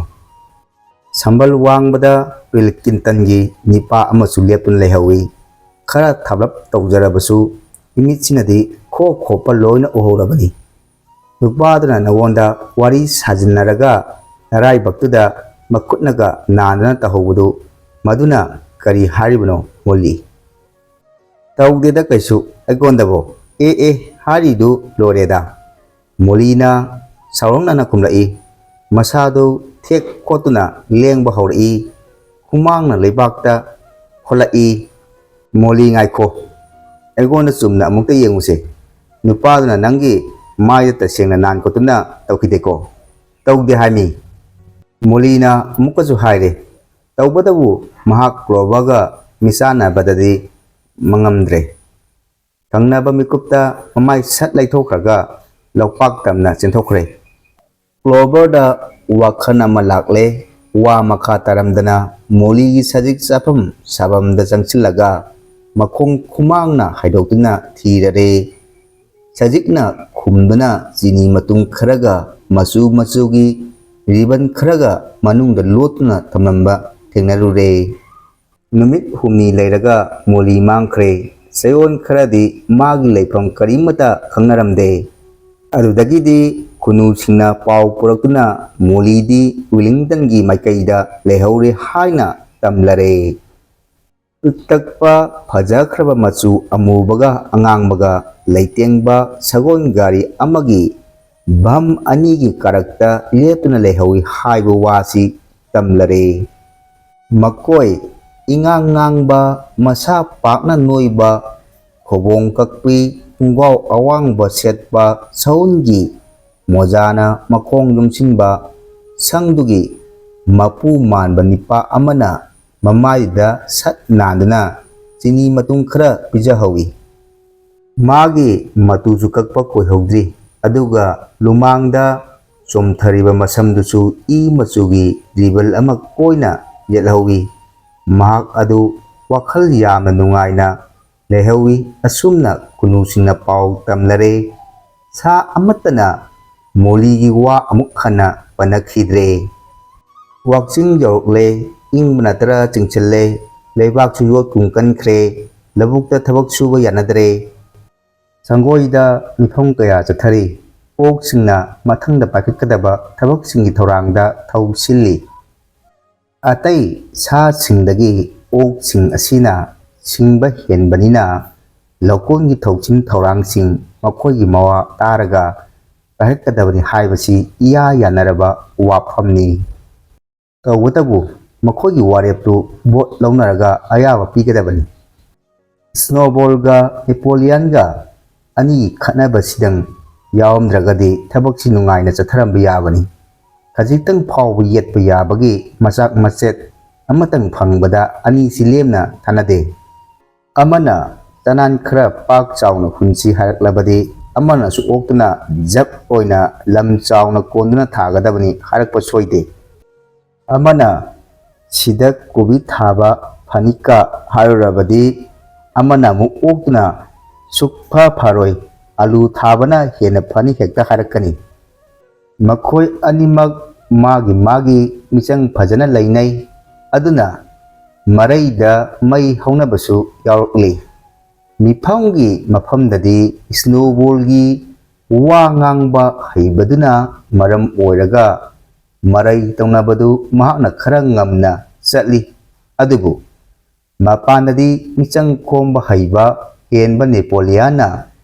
ꯁꯝꯕꯜ ꯋꯥꯡꯕꯗ ꯕꯤꯜ ꯀ꯭ꯂꯤꯟꯇꯟꯒꯤ ꯅꯤꯄꯥ ꯑꯃꯁꯨ ꯂꯦꯞꯇꯨꯅ ꯂꯩꯍꯧꯏ꯫ ꯈꯔ ꯊꯥꯕꯂꯞ ꯇꯧꯖꯔꯕꯁꯨ ꯏꯃꯤꯠꯁꯤꯅꯗꯤ ꯈꯣ ꯈꯣꯞꯄ ꯂꯣꯏꯅ ꯎꯍꯧꯔꯕꯅꯤ꯫ ꯅꯨꯄꯥꯗꯨꯅ ꯅꯉꯣꯟꯗ ꯋꯥꯔꯤ ꯁꯥꯖꯤꯟꯅꯔꯒ ꯅꯔꯥꯏꯕꯛꯇꯨꯗ ꯃꯈꯨꯠꯅꯒ ꯅꯥꯟꯗꯅ ꯇꯧꯍꯧꯕꯗꯨ ꯃꯗꯨꯅ ꯀꯔꯤ ꯍꯥꯏꯔꯤꯕꯅꯣ, ꯃꯣꯂꯤ? ꯇꯧꯗꯦꯗ ꯀꯩꯁꯨ ꯑꯩꯉꯣꯟꯗꯕꯨ꯫ ꯑꯦ ꯑꯦ, ꯍꯥꯏꯔꯤꯗꯨ ꯂꯣꯏꯔꯦꯗ꯫ ꯃꯣꯂꯤꯅ ꯁꯥꯎꯔꯛꯅꯅ ꯈꯨꯝꯂꯛꯏ꯫ ꯃꯁꯥꯗꯨ ꯊꯦꯛ ꯈꯣꯠꯇꯨꯅ ꯂꯦꯡꯕ ꯍꯧꯔꯛꯏ꯫ ꯍꯨꯃꯥꯡꯅ ꯂꯩꯕꯥꯛꯇ ꯈꯣꯠꯂꯛꯏ꯫ ꯃꯣꯂꯤ, ꯉꯥꯏꯈꯣ꯫ ꯑꯩꯉꯣꯟꯗ ꯆꯨꯝꯅ ꯑꯃꯨꯛꯇ ꯌꯦꯡꯉꯨꯁꯦ꯫ ꯅꯨꯄꯥꯗꯨꯅ ꯅꯪꯒꯤ ꯃꯥꯏꯗ ꯇꯁꯦꯡꯅ ꯅꯥꯟ ꯈꯣꯠꯇꯨꯅ ꯇꯧꯈꯤꯗꯦꯀꯣ? ꯇꯧꯗꯦ ꯍꯥꯏꯃꯤ꯫ ꯃꯣꯂꯤꯅ ꯑꯃꯨꯛꯀꯁꯨ ꯍꯥꯏꯔꯦ꯫ ꯇꯧꯕꯇꯕꯨ ꯃꯍꯥꯛ ꯀ꯭ꯂꯣꯕꯔꯒ ꯃꯤꯆꯥꯟꯅꯕꯗꯗꯤ ꯃꯉꯝꯗ꯭ꯔꯦ꯫ ꯊꯪꯅꯕ ꯃꯤꯀꯨꯞꯇ ꯃꯃꯥꯏ ꯁꯠ ꯂꯩꯊꯣꯛꯈ꯭ꯔꯒ ꯂꯧꯄꯥꯛ ꯇꯝꯅ ꯆꯦꯟꯊꯣꯛꯈ꯭ꯔꯦ꯫ ꯀ꯭ꯂꯣꯕꯔꯗ ꯋꯥꯈꯜ ꯑꯃ ꯂꯥꯛꯂꯦ꯫ ꯋꯥ ꯃꯈꯥ ꯇꯥꯔꯝꯗꯅ ꯃꯣꯂꯤꯒꯤ ꯁꯖꯤꯛ ꯆꯥꯐꯝ ꯁꯥꯐꯝꯗ ꯆꯪꯁꯤꯜꯂꯒ ꯃꯈꯣꯡ ꯈꯨꯃꯥꯡꯅ ꯍꯥꯏꯗꯣꯛꯇꯨꯅ ꯊꯤꯔꯔꯦ꯫ ꯁꯖꯤꯛꯅ ꯈꯨꯝꯗꯨꯅ ꯆꯤꯅꯤ ꯃꯇꯨꯝ ꯈꯔꯒ ꯃꯆꯨ ꯃꯆꯨꯒꯤ ꯔꯤꯕꯟ ꯈꯔꯒ ꯃꯅꯨꯡꯗ ꯂꯣꯠꯇꯨꯅ ꯊꯝꯂꯝꯕ ꯊꯦꯡꯅꯔꯨꯔꯦ꯫ ꯅꯨꯃꯤꯠ ꯍꯨꯝꯅꯤ ꯂꯩꯔꯒ ꯃꯣꯂꯤ ꯃꯥꯡꯈ꯭ꯔꯦ꯫ ꯆꯌꯣꯜ ꯈꯔꯗꯤ ꯃꯥꯒꯤ ꯂꯩꯐꯝ ꯀꯔꯤꯃꯠꯇ ꯈꯪꯅꯔꯝꯗꯦ꯫ ꯑꯗꯨꯗꯒꯤꯗꯤ ꯈꯨꯅꯨꯁꯤꯡꯅ ꯄꯥꯎ ꯄꯨꯔꯛꯇꯨꯅ ꯃꯣꯂꯤꯗꯤ ꯋꯤꯂꯤꯡꯇꯟꯒꯤ ꯃꯥꯏꯀꯩꯗ ꯂꯩꯍꯧꯔꯦ ꯍꯥꯏꯅ ꯇꯝꯂꯔꯦ꯫ ꯄꯤꯛꯇꯛꯄ ꯐꯖꯈ꯭ꯔꯕ ꯃꯆꯨ ꯑꯃꯨꯕꯒ ꯑꯉꯥꯡꯕꯒ ꯂꯩꯇꯦꯡꯕ ꯁꯒꯣꯜ ꯒꯥꯔꯤ ꯑꯃꯒꯤ ꯚꯝ ꯑꯅꯤꯒꯤ ꯀꯥꯔꯛꯇ ꯂꯦꯞꯇꯨꯅ ꯂꯩꯍꯧꯏ ꯍꯥꯏꯕ ꯋꯥꯁꯤ ꯇꯝꯂꯔꯦ꯫ ꯃꯈꯣꯏ ꯏꯉꯥꯡ ꯉꯥꯡꯕ, ꯃꯁꯥ ꯄꯥꯛꯅ ꯅꯣꯏꯕ, ꯈꯨꯕꯣꯡ ꯀꯛꯄꯤ, ꯈꯣꯡꯒ꯭ꯔꯥꯎ ꯑꯋꯥꯡꯕ ꯁꯦꯠꯄ, ꯁꯎꯟꯒꯤ ꯃꯣꯖꯥꯅ ꯃꯈꯣꯡ ꯌꯨꯝꯁꯤꯟꯕ, ꯁꯪꯗꯨꯒꯤ ꯃꯄꯨ ꯃꯥꯟꯕ ꯅꯤꯄꯥ ꯑꯃꯅ ꯃꯃꯥꯏꯗ ꯁꯠ ꯅꯥꯟꯗꯨꯅ ꯆꯤꯅꯤ ꯃꯇꯨꯝ ꯈꯔ ꯄꯤꯖꯍꯧꯏ꯫ ꯃꯥꯒꯤ ꯃꯇꯨꯁꯨ ꯀꯛꯄ ꯀꯨꯏꯍꯧꯗ꯭ꯔꯤ, ꯑꯗꯨꯒ ꯂꯨꯃꯥꯡꯗ ꯆꯣꯝꯊꯔꯤꯕ ꯃꯁꯝꯗꯨꯁꯨ ꯏ ꯃꯆꯨꯒꯤ ꯔꯤꯕꯜ ꯑꯃ ꯀꯣꯏꯅ ꯌꯦꯠꯍꯧꯏ꯫ ꯃꯍꯥꯛ ꯑꯗꯨ ꯋꯥꯈꯜ ꯌꯥꯝꯅ ꯅꯨꯡꯉꯥꯏꯅ ꯂꯩꯍꯧꯏ꯫ ꯑꯁꯨꯝꯅ ꯈꯨꯅꯨꯁꯤꯡꯅ ꯄꯥꯎ ꯇꯝꯅꯔꯦ꯫ ꯁꯥ ꯑꯃꯠꯇꯅ ꯃꯣꯂꯤꯒꯤ ꯋꯥ ꯑꯃꯨꯛ ꯍꯟꯅ ꯄꯟꯅꯈꯤꯗ꯭ꯔꯦ꯫ ꯋꯥꯛꯆꯤꯡ ꯌꯧꯔꯛꯂꯦ, ꯏꯪꯕꯅ ꯇꯔꯥ ꯆꯤꯡꯁꯤꯜꯂꯦ, ꯂꯩꯕꯥꯛꯁꯨ ꯌꯣꯠꯀꯨꯝ ꯀꯟꯈ꯭ꯔꯦ, ꯂꯧꯕꯨꯛꯇ ꯊꯕꯛ ꯁꯨꯕ ꯌꯥꯅꯗ꯭ꯔꯦ꯫ ꯁꯪꯒꯣꯏꯗ ꯃꯤꯐꯝ ꯀꯌꯥ ꯆꯠꯊꯔꯤ꯫ ꯑꯣꯛꯁꯤꯡꯅ ꯃꯊꯪꯗ ꯄꯥꯏꯈꯠꯀꯗꯕ ꯊꯕꯛꯁꯤꯡꯒꯤ ꯊꯧꯔꯥꯡꯗ ꯊꯧ ꯁꯤꯜꯂꯤ꯫ ꯑꯇꯩ ꯁꯥꯁꯤꯡꯗꯒꯤ ꯑꯣꯛꯁꯤꯡ ꯑꯁꯤꯅ ꯁꯤꯡꯕ ꯍꯦꯟꯕꯅꯤꯅ ꯂꯧꯀꯣꯟꯒꯤ ꯊꯧꯁꯤꯟ ꯊꯧꯔꯥꯡꯁꯤꯡ ꯃꯈꯣꯏꯒꯤ ꯃꯋꯥ ꯇꯥꯔꯒ ꯄꯥꯏꯈꯠꯀꯗꯕꯅꯤ ꯍꯥꯏꯕꯁꯤ ꯏꯌꯥ ꯌꯥꯅꯔꯕ ꯋꯥꯐꯝꯅꯤ꯫ ꯇꯧꯕꯇꯕꯨ ꯃꯈꯣꯏꯒꯤ ꯋꯥꯔꯦꯞꯇꯨ ꯚꯣꯠ ꯂꯧꯅꯔꯒ ꯑꯌꯥꯕ ꯄꯤꯒꯗꯕꯅꯤ꯫ ꯁ꯭ꯅꯣꯕꯣꯜꯒ ꯅꯦꯄꯣꯂꯤꯌꯟꯒ ꯑꯅꯤ ꯈꯠꯅꯕꯁꯤꯗꯪ ꯌꯥꯎꯔꯝꯗ꯭ꯔꯒꯗꯤ ꯊꯕꯛꯁꯤ ꯅꯨꯡꯉꯥꯏꯅ ꯆꯠꯊꯔꯝꯕ ꯌꯥꯕꯅꯤ꯫ ꯈꯖꯤꯛꯇꯪ ꯐꯥꯎꯕ ꯌꯦꯠꯄ ꯌꯥꯕꯒꯤ ꯃꯆꯥꯛ ꯃꯆꯦꯠ ꯑꯃꯇꯪ ꯐꯪꯕꯗ ꯑꯅꯤꯁꯤ ꯂꯦꯝꯅ ꯊꯥꯅꯗꯦ꯫ ꯑꯃꯅ ꯆꯅꯥꯟ ꯈꯔ ꯄꯥꯛ ꯆꯥꯎꯅ ꯍꯨꯟꯁꯤ ꯍꯥꯏꯔꯛꯂꯕꯗꯤ ꯑꯃꯅꯁꯨ ꯑꯣꯛꯇꯨꯅ ꯖꯞ ꯑꯣꯏꯅ ꯂꯝ ꯆꯥꯎꯅ ꯀꯣꯟꯗꯨꯅ ꯊꯥꯒꯗꯕꯅꯤ ꯍꯥꯏꯔꯛꯄ ꯁꯣꯏꯗꯦ꯫ ꯑꯃꯅ ꯁꯤꯗ ꯀꯣꯕꯤ ꯊꯥꯕ ꯐꯅꯤꯀ ꯍꯥꯏꯔꯨꯔꯕꯗꯤ ꯑꯃꯅ ꯑꯃꯨꯛ ꯑꯣꯛꯇꯨꯅ ꯁꯨꯛꯐ ꯐꯔꯣꯏ, ꯑꯂꯨ ꯊꯥꯕꯅ ꯍꯦꯟꯅ ꯐꯅꯤ ꯍꯦꯛꯇ ꯍꯥꯏꯔꯛꯀꯅꯤ꯫ ꯃꯈꯣꯏ ꯑꯅꯤꯃꯛ ꯃꯥꯒꯤ ꯃꯥꯒꯤ ꯃꯤꯆꯪ ꯐꯖꯅ ꯂꯩꯅꯩ꯫ ꯑꯗꯨꯅ ꯃꯔꯩꯗ ꯃꯩ ꯍꯧꯅꯕꯁꯨ ꯌꯥꯎꯔꯛꯂꯤ꯫ ꯃꯤꯐꯝꯒꯤ ꯃꯐꯝꯗꯗꯤ ꯁ꯭ꯅꯣꯕꯣꯜꯒꯤ ꯋꯥ ꯉꯥꯡꯕ ꯍꯩꯕꯗꯨꯅ ꯃꯔꯝ ꯑꯣꯏꯔꯒ ꯃꯔꯩ ꯇꯧꯅꯕꯗꯨ ꯃꯍꯥꯛꯅ ꯈꯔ ꯉꯝꯅ ꯆꯠꯂꯤ꯫ ꯑꯗꯨꯕꯨ ꯃꯄꯥꯟꯗꯗꯤ ꯃꯤꯆꯪ ꯈꯣꯝꯕ ꯍꯩꯕ ꯍꯦꯟꯕ ꯅꯦꯄꯣꯂꯤꯌꯥꯟꯅ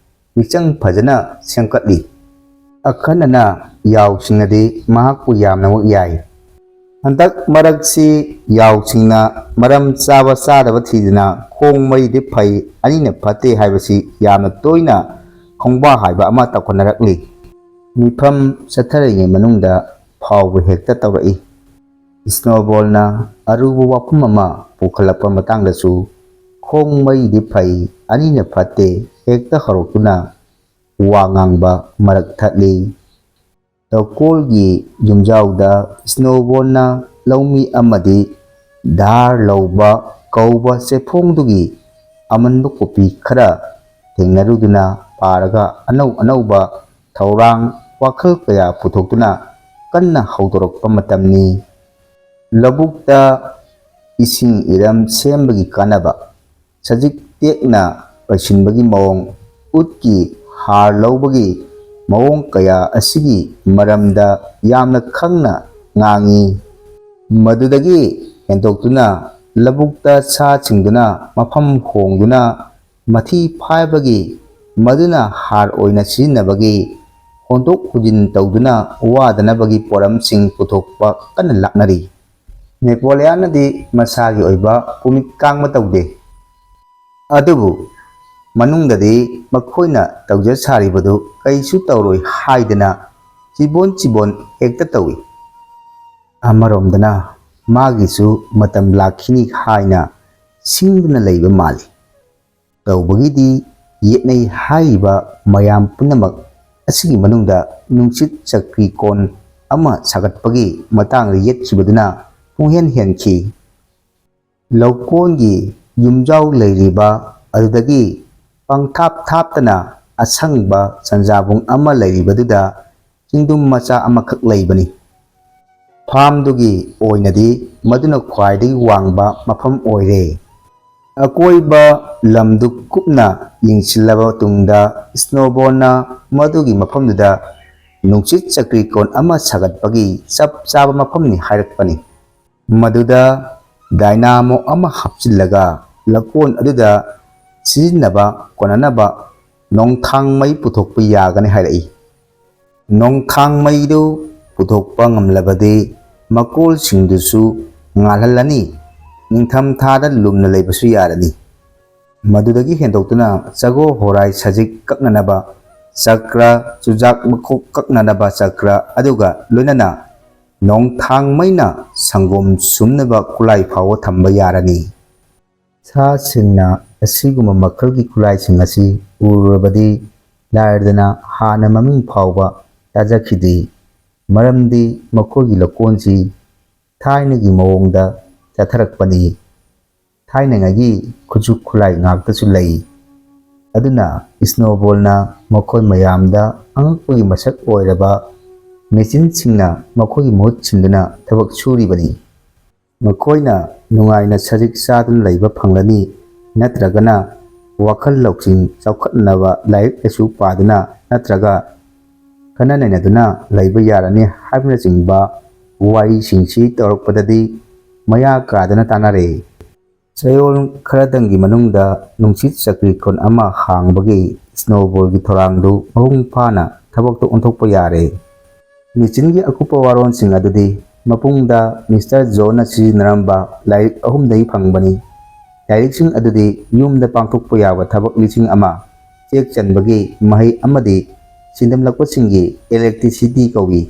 ꯃꯤꯆꯪ ꯐꯖꯅ ꯁꯦꯝꯒꯠꯂꯤ꯫ ꯑꯈꯟꯅꯅ ꯌꯥꯎꯁꯤꯡꯅꯗꯤ ꯃꯍꯥꯛꯄꯨ ꯌꯥꯝꯅꯃꯛ ꯌꯥꯏ꯫ ꯍꯟꯗꯛ ꯃꯔꯛꯁꯤ ꯌꯥꯎꯁꯤꯡꯅ ꯃꯔꯝ ꯆꯥꯕ ꯆꯥꯗꯕ ꯊꯤꯗꯅ ꯈꯣꯡ ꯃꯩꯗꯤ ꯐꯩ, ꯑꯅꯤꯅ ꯐꯠꯇꯦ ꯍꯥꯏꯕꯁꯤ ꯌꯥꯝꯅ ꯇꯣꯏꯅ ꯈꯣꯡꯕꯥ ꯍꯥꯏꯕ ꯑꯃ ꯇꯧꯈꯠꯅꯔꯛꯂꯤ꯫ ꯃꯤꯐꯝ ꯆꯠꯊꯔꯤꯉꯩ ꯃꯅꯨꯡꯗ ꯐꯥꯎꯕ ꯍꯦꯛꯇ ꯇꯧꯔꯛꯏ꯫ ꯁ꯭ꯅꯣꯕꯣꯜꯅ ꯑꯔꯨꯕ ꯋꯥꯐꯝ ꯑꯃ ꯄꯨꯈꯠꯂꯛꯄ ꯃꯇꯥꯡꯗꯁꯨ ꯈꯣꯡ ꯃꯩꯗꯤ ꯐꯩ, ꯑꯅꯤꯅ ꯐꯠꯇꯦ ꯍꯦꯛꯇ ꯍꯧꯔꯛꯇꯨꯅ ꯋꯥ ꯉꯥꯡꯕ ꯃꯔꯛ ꯊꯠꯂꯤ꯫ ꯂꯧꯀꯣꯜꯒꯤ ꯌꯨꯝꯖꯥꯎꯗ ꯁ꯭ꯅꯣꯕꯣꯜꯅ ꯂꯧꯃꯤ ꯑꯃꯗꯤ ꯙꯥꯔ ꯂꯧꯕ ꯀꯧꯕ ꯆꯦꯐꯣꯡꯗꯨꯒꯤ ꯑꯃꯟꯕ ꯀꯣꯄꯤ ꯈꯔ ꯊꯦꯡꯅꯔꯨꯗꯨꯅ ꯄꯥꯔꯒ ꯑꯅꯧ ꯑꯅꯧꯕ ꯊꯧꯔꯥꯡ ꯋꯥꯈꯜ ꯀꯌꯥ ꯄꯨꯊꯣꯛꯇꯨꯅ ꯀꯟꯅ ꯍꯧꯗꯣꯔꯛꯄ ꯃꯇꯝꯅꯤ꯫ ꯂꯧꯕꯨꯛꯇ ꯏꯁꯤꯡ ꯏꯔꯝ ꯁꯦꯝꯕꯒꯤ ꯀꯥꯟꯅꯕ, ꯁꯖꯤꯛ ꯇꯦꯛꯅ ꯄꯩꯁꯤꯟꯕꯒꯤ ꯃꯑꯣꯡ, ꯎꯠꯀꯤ ꯍꯥꯔ ꯂꯧꯕꯒꯤ ꯃꯑꯣꯡ ꯀꯌꯥ ꯑꯁꯤꯒꯤ ꯃꯔꯝꯗ ꯌꯥꯝꯅ ꯈꯪꯅ ꯉꯥꯡꯏ꯫ ꯃꯗꯨꯗꯒꯤ ꯍꯦꯟꯗꯣꯛꯇꯨꯅ ꯂꯧꯕꯨꯛꯇ ꯁꯥ ꯁꯤꯡꯗꯨꯅ ꯃꯐꯝ ꯍꯣꯡꯗꯨꯅ ꯃꯊꯤ ꯐꯥꯏꯕꯒꯤ, ꯃꯗꯨꯅ ꯍꯥꯔ ꯑꯣꯏꯅ ꯁꯤꯖꯤꯟꯅꯕꯒꯤ, ꯍꯣꯟꯗꯣꯛ ꯍꯨꯖꯤꯟ ꯇꯧꯗꯨꯅ ꯋꯥꯗꯅꯕꯒꯤ ꯄꯣꯠꯂꯝꯁꯤꯡ ꯄꯨꯊꯣꯛꯄ ꯀꯟꯅ ꯂꯥꯛꯅꯔꯤ꯫ ꯅꯦꯄꯣꯂꯤꯌꯥꯟꯅꯗꯤ ꯃꯁꯥꯒꯤ ꯑꯣꯏꯕ ꯄꯨꯃꯤꯠ ꯀꯥꯡꯕ ꯇꯧꯗꯦ꯫ ꯑꯗꯨꯕꯨ ꯃꯅꯨꯡꯗꯗꯤ ꯃꯈꯣꯏꯅ ꯇꯧꯖ ꯁꯥꯔꯤꯕꯗꯨ ꯀꯩꯁꯨ ꯇꯧꯔꯣꯏ ꯍꯥꯏꯗꯅ ꯆꯤꯕꯣꯟ ꯆꯤꯕꯣꯟ ꯍꯦꯛꯇ ꯇꯧꯏ꯫ ꯑꯃꯔꯣꯝꯗꯅ ꯃꯥꯒꯤꯁꯨ ꯃꯇꯝ ꯂꯥꯛꯈꯤꯅꯤ ꯍꯥꯏꯅ ꯁꯤꯡꯗꯨꯅ ꯂꯩꯕ ꯃꯥꯜꯂꯤ꯫ ꯇꯧꯕꯒꯤꯗꯤ ꯌꯦꯠꯅꯩ ꯍꯥꯏꯔꯤꯕ ꯃꯌꯥꯝ ꯄꯨꯝꯅꯃꯛ ꯑꯁꯤꯒꯤ ꯃꯅꯨꯡꯗ ꯅꯨꯡꯁꯤꯠ ꯆꯀ꯭ꯔꯤꯀꯣꯟ ꯑꯃ ꯁꯥꯒꯠꯄꯒꯤ ꯃꯇꯥꯡꯗ ꯌꯦꯠꯈꯤꯕꯗꯨꯅ ꯄꯨꯡꯍꯦꯟ ꯍꯦꯟꯈꯤ꯫ ꯂꯧꯀꯣꯟꯒꯤ ꯌꯨꯝꯖꯥꯎ ꯂꯩꯔꯤꯕ ꯑꯗꯨꯗꯒꯤ ꯄꯪꯊꯥꯞ ꯊꯥꯞꯇꯅ ꯑꯁꯪꯕ ꯆꯟꯖꯥꯕꯨꯡ ꯑꯃ ꯂꯩꯔꯤꯕꯗꯨꯗ ꯆꯤꯡꯗꯨꯝ ꯃꯆꯥ ꯑꯃꯈꯛ ꯂꯩꯕꯅꯤ꯫ ꯐꯥꯝꯗꯨꯒꯤ ꯑꯣꯏꯅꯗꯤ ꯃꯗꯨꯅ ꯈ꯭ꯋꯥꯏꯗꯒꯤ ꯋꯥꯡꯕ ꯃꯐꯝ ꯑꯣꯏꯔꯦ꯫ ꯑꯀꯣꯏꯕ ꯂꯝꯗꯨ ꯀꯨꯞꯅ ꯌꯦꯡꯁꯤꯜꯂꯕ ꯇꯨꯡꯗ ꯁ꯭ꯅꯣꯕꯣꯟꯅ ꯃꯗꯨꯒꯤ ꯃꯐꯝꯗꯨꯗ ꯅꯨꯡꯁꯤꯠ ꯆꯀ꯭ꯔꯤꯀꯣꯟ ꯑꯃ ꯁꯥꯒꯠꯄꯒꯤ ꯆꯞ ꯆꯥꯕ ꯃꯐꯝꯅꯤ ꯍꯥꯏꯔꯛꯄꯅꯤ꯫ ꯃꯗꯨꯗ ꯗꯥꯏꯅꯥꯃꯣ ꯑꯃ ꯍꯥꯞꯆꯤꯜꯂꯒ ꯂꯀꯣꯟ ꯑꯗꯨꯗ ꯁꯤꯖꯤꯟꯅꯕ ꯀꯣꯟꯅꯅꯕ ꯅꯣꯡꯊꯥꯡ ꯃꯩ ꯄꯨꯊꯣꯛꯄ ꯌꯥꯒꯅꯤ ꯍꯥꯏꯔꯛꯏ꯫ ꯅꯣꯡꯊꯥꯡ ꯃꯩꯗꯨ ꯄꯨꯊꯣꯛꯄ ꯉꯝꯂꯕꯗꯤ ꯃꯀꯣꯜꯁꯤꯡꯗꯨꯁꯨ ꯉꯥꯜꯍꯜꯂꯅꯤ, ꯅꯤꯡꯊꯝꯊꯥꯗ ꯂꯨꯝꯅ ꯂꯩꯕꯁꯨ ꯌꯥꯔꯅꯤ꯫ ꯃꯗꯨꯗꯒꯤ ꯍꯦꯟꯗꯣꯛꯇꯨꯅ ꯆꯒꯣ ꯍꯣꯔꯥꯏ ꯁꯖꯤꯛ ꯀꯛꯅꯅꯕ ꯆꯀ꯭ꯔ, ꯆꯨꯖꯥꯛ ꯃꯈꯣꯛ ꯀꯛꯅꯅꯕ ꯆꯀ꯭ꯔ ꯑꯗꯨꯒ ꯂꯣꯏꯅꯅ ꯅꯣꯡꯊꯥꯡ ꯃꯩꯅ ꯁꯪꯒꯣꯝ ꯁꯨꯝꯅꯕ ꯈꯨꯠꯂꯥꯏ ꯐꯥꯎꯕ ꯊꯝꯕ ꯌꯥꯔꯅꯤ꯫ ꯁꯥꯁꯤꯡꯅ ꯑꯁꯤꯒꯨꯝꯕ ꯃꯈꯜꯒꯤ ꯈꯨꯠꯂꯥꯏꯁꯤꯡ ꯑꯁꯤ ꯎꯔꯨꯔꯕꯗꯤ ꯂꯥꯏꯔꯗꯅ ꯍꯥꯟꯅ ꯃꯃꯤꯡ ꯐꯥꯎꯕ ꯇꯥꯖꯈꯤꯗ꯭ꯔꯤ꯫ ꯃꯔꯝꯗꯤ ꯃꯈꯣꯏꯒꯤ ꯂꯧꯀꯣꯟꯁꯤ ꯊꯥꯏꯅꯒꯤ ꯃꯑꯣꯡꯗ ꯆꯠꯊꯔꯛꯄꯅꯤ꯫ ꯊꯥꯏꯅꯉꯩꯒꯤ ꯈꯨꯠꯁꯨ ꯈꯨꯠꯂꯥꯏ ꯉꯥꯛꯇꯁꯨ ꯂꯩ꯫ ꯑꯗꯨꯅ ꯁ꯭ꯅꯣꯕꯣꯜꯅ ꯃꯈꯣꯏ ꯃꯌꯥꯝꯗ ꯑꯉꯛꯄꯒꯤ ꯃꯁꯛ ꯑꯣꯏꯔꯕ ꯃꯦꯆꯤꯟꯁꯤꯡꯅ ꯃꯈꯣꯏꯒꯤ ꯃꯍꯨꯠ ꯁꯤꯟꯗꯨꯅ ꯊꯕꯛ ꯁꯨꯔꯤꯕꯅꯤ꯫ ꯃꯈꯣꯏꯅ ꯅꯨꯡꯉꯥꯏꯅ ꯁꯖꯤꯛ ꯆꯥꯗꯨꯅ ꯂꯩꯕ ꯐꯪꯂꯅꯤ, ꯅꯠꯇ꯭ꯔꯒꯅ ꯋꯥꯈꯜ ꯂꯧꯁꯤꯡ ꯆꯥꯎꯈꯠꯅꯕ ꯂꯥꯏꯔꯤꯛ ꯂꯥꯏꯁꯨ ꯄꯥꯗꯨꯅ ꯅꯠꯇ꯭ꯔꯒ ꯈꯟꯅ ꯅꯩꯅꯗꯨꯅ ꯂꯩꯕ ꯌꯥꯔꯅꯤ ꯍꯥꯏꯕꯅꯆꯤꯡꯕ ꯋꯥꯔꯤꯁꯤꯡꯁꯤ ꯇꯧꯔꯛꯄꯗꯗꯤ ꯃꯌꯥ ꯀꯥꯗꯅ ꯇꯥꯅꯔꯦ꯫ ꯆꯌꯣꯜ ꯈꯔꯗꯪꯒꯤ ꯃꯅꯨꯡꯗ ꯅꯨꯡꯁꯤꯠ ꯆꯀ꯭ꯔꯤꯈꯣꯟ ꯑꯃ ꯍꯥꯡꯕꯒꯤ ꯁ꯭ꯅꯣꯕꯣꯜꯒꯤ ꯊꯧꯔꯥꯡꯗꯨ ꯃꯄꯨꯡ ꯐꯥꯅ ꯊꯕꯛꯇ ꯑꯣꯟꯊꯣꯛꯄ ꯌꯥꯔꯦ꯫ ꯃꯦꯆꯤꯟꯒꯤ ꯑꯀꯨꯞꯄ ꯋꯥꯔꯣꯜꯁꯤꯡ ꯑꯗꯨꯗꯤ ꯃꯄꯨꯡꯗ ꯃꯤꯁꯇꯔ ꯖꯣꯟꯅ ꯁꯤꯖꯤꯟꯅꯔꯝꯕ ꯂꯥꯏꯔꯤꯛ ꯑꯍꯨꯝꯗꯒꯤ ꯐꯪꯕꯅꯤ꯫ ꯂꯥꯏꯔꯤꯛꯁꯤꯡ ꯑꯗꯨꯗꯤ ꯌꯨꯝꯗ ꯄꯥꯡꯊꯣꯛꯄ ꯌꯥꯕ ꯊꯕꯛ ꯂꯤꯁꯤꯡ ꯑꯃ, ꯆꯦꯛ ꯆꯟꯕꯒꯤ ꯃꯍꯩ ꯑꯃꯗꯤ ꯁꯤꯟꯗꯝꯂꯛꯄꯁꯤꯡꯒꯤ electricity ꯀꯧꯏ꯫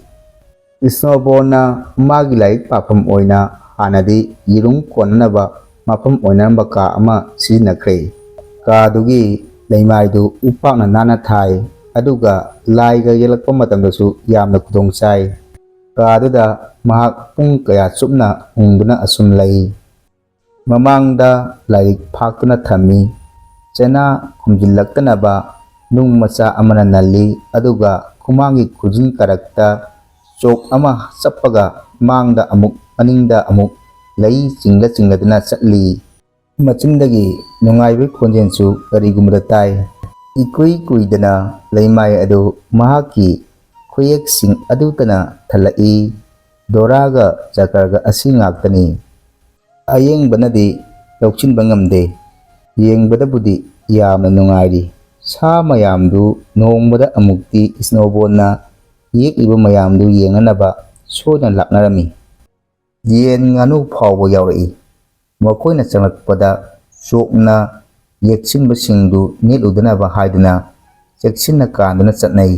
ꯁ꯭ꯅꯣꯕꯣꯜꯅ ꯃꯥꯒꯤ ꯂꯥꯏꯔꯤꯛ ꯄꯥꯐꯝ ꯑꯣꯏꯅ ꯍꯥꯟꯅꯗꯤ ꯌꯦꯔꯨꯝ ꯀꯣꯟꯅꯅꯕ ꯃꯐꯝ ꯑꯣꯏꯅꯔꯝꯕ ꯀꯥ ꯑꯃ ꯁꯤꯖꯤꯟꯅꯈ꯭ꯔꯦ꯫ ꯀꯥꯗꯨꯒꯤ ꯂꯩꯃꯥꯏꯗꯨ ꯎꯄꯥꯛꯅ ꯅꯥꯟꯅ ꯊꯥꯏ, ꯑꯗꯨꯒ ꯂꯥꯏꯒ ꯌꯦꯛꯂꯛꯄ ꯃꯇꯝꯗꯁꯨ ꯌꯥꯝꯅ ꯈꯨꯗꯣꯡ ꯆꯥꯏ꯫ ꯀꯥꯗꯨꯗ ꯃꯍꯥꯛ ꯄꯨꯡ ꯀꯌꯥ ꯆꯨꯞꯅ ꯎꯪꯗꯨꯅ ꯑꯁꯨꯝ ꯂꯩ꯫ ꯃꯃꯥꯡꯗ ꯂꯥꯏꯔꯤꯛ ꯐꯥꯛꯇꯨꯅ ꯊꯝꯃꯤ꯫ ꯆꯩꯅꯥ ꯈꯨꯝꯖꯤꯜꯂꯛꯇꯅꯕ ꯅꯨꯡ ꯃꯆꯥ ꯑꯃꯅ ꯅꯜꯂꯤ, ꯑꯗꯨꯒ ꯈꯨꯃꯥꯡꯒꯤ ꯈꯨꯖꯤꯟ ꯀꯥꯔꯛꯇ ꯆꯣꯛ ꯑꯃ ꯆꯞꯄꯒ ꯃꯥꯡꯗ ꯑꯃꯨꯛ ꯃꯅꯤꯡꯗ ꯑꯃꯨꯛ ꯂꯩ ꯆꯤꯡꯂ ꯆꯤꯡꯂꯗꯨꯅ ꯆꯠꯂꯤ꯫ ꯃꯆꯤꯟꯗꯒꯤ ꯅꯨꯡꯉꯥꯏꯕꯒꯤ ꯈꯣꯟꯖꯦꯜꯁꯨ ꯀꯔꯤꯒꯨꯝꯕꯗ ꯇꯥꯏ꯫ ꯏꯀꯨꯏ ꯀꯨꯏꯗꯅ ꯂꯩꯃꯥꯏ ꯑꯗꯨ ꯃꯍꯥꯛꯀꯤ ꯈꯨꯌꯦꯛꯁꯤꯡ ꯑꯗꯨꯇꯅ ꯊꯜꯂꯛꯏ꯫ ꯗꯣꯔꯥꯒ ꯆꯀ꯭ꯔꯒ ꯑꯁꯤ ꯉꯥꯛꯇꯅꯤ꯫ ꯑꯌꯦꯡꯕꯅꯗꯤ ꯂꯧꯁꯤꯟꯕ ꯉꯝꯗꯦ꯫ ꯌꯦꯡꯕꯗꯕꯨꯗꯤ ꯌꯥꯝꯅ ꯅꯨꯡꯉꯥꯏꯔꯤ꯫ ꯁꯥ ꯃꯌꯥꯝꯗꯨ ꯅꯣꯡꯃꯗ ꯑꯃꯨꯛꯇꯤ ꯁ꯭ꯅꯣꯕꯣꯜꯅ ꯌꯦꯛꯂꯤꯕ ꯃꯌꯥꯝꯗꯨ ꯌꯦꯡꯅꯅꯕ ꯁꯣꯏꯗꯅ ꯂꯥꯛꯅꯔꯝꯃꯤ꯫ ꯌꯦꯟ ꯉꯥꯅꯨ ꯐꯥꯎꯕ ꯌꯥꯎꯔꯛꯏ꯫ ꯃꯈꯣꯏꯅ ꯆꯪꯂꯛꯄꯗ ꯆꯣꯛꯅ ꯌꯦꯛꯁꯤꯟꯕꯁꯤꯡꯗꯨ ꯅꯦꯠꯂꯨꯗꯅꯕ ꯍꯥꯏꯗꯨꯅ ꯆꯦꯛꯁꯤꯟꯅ ꯀꯥꯟꯗꯨꯅ ꯆꯠꯅꯩ꯫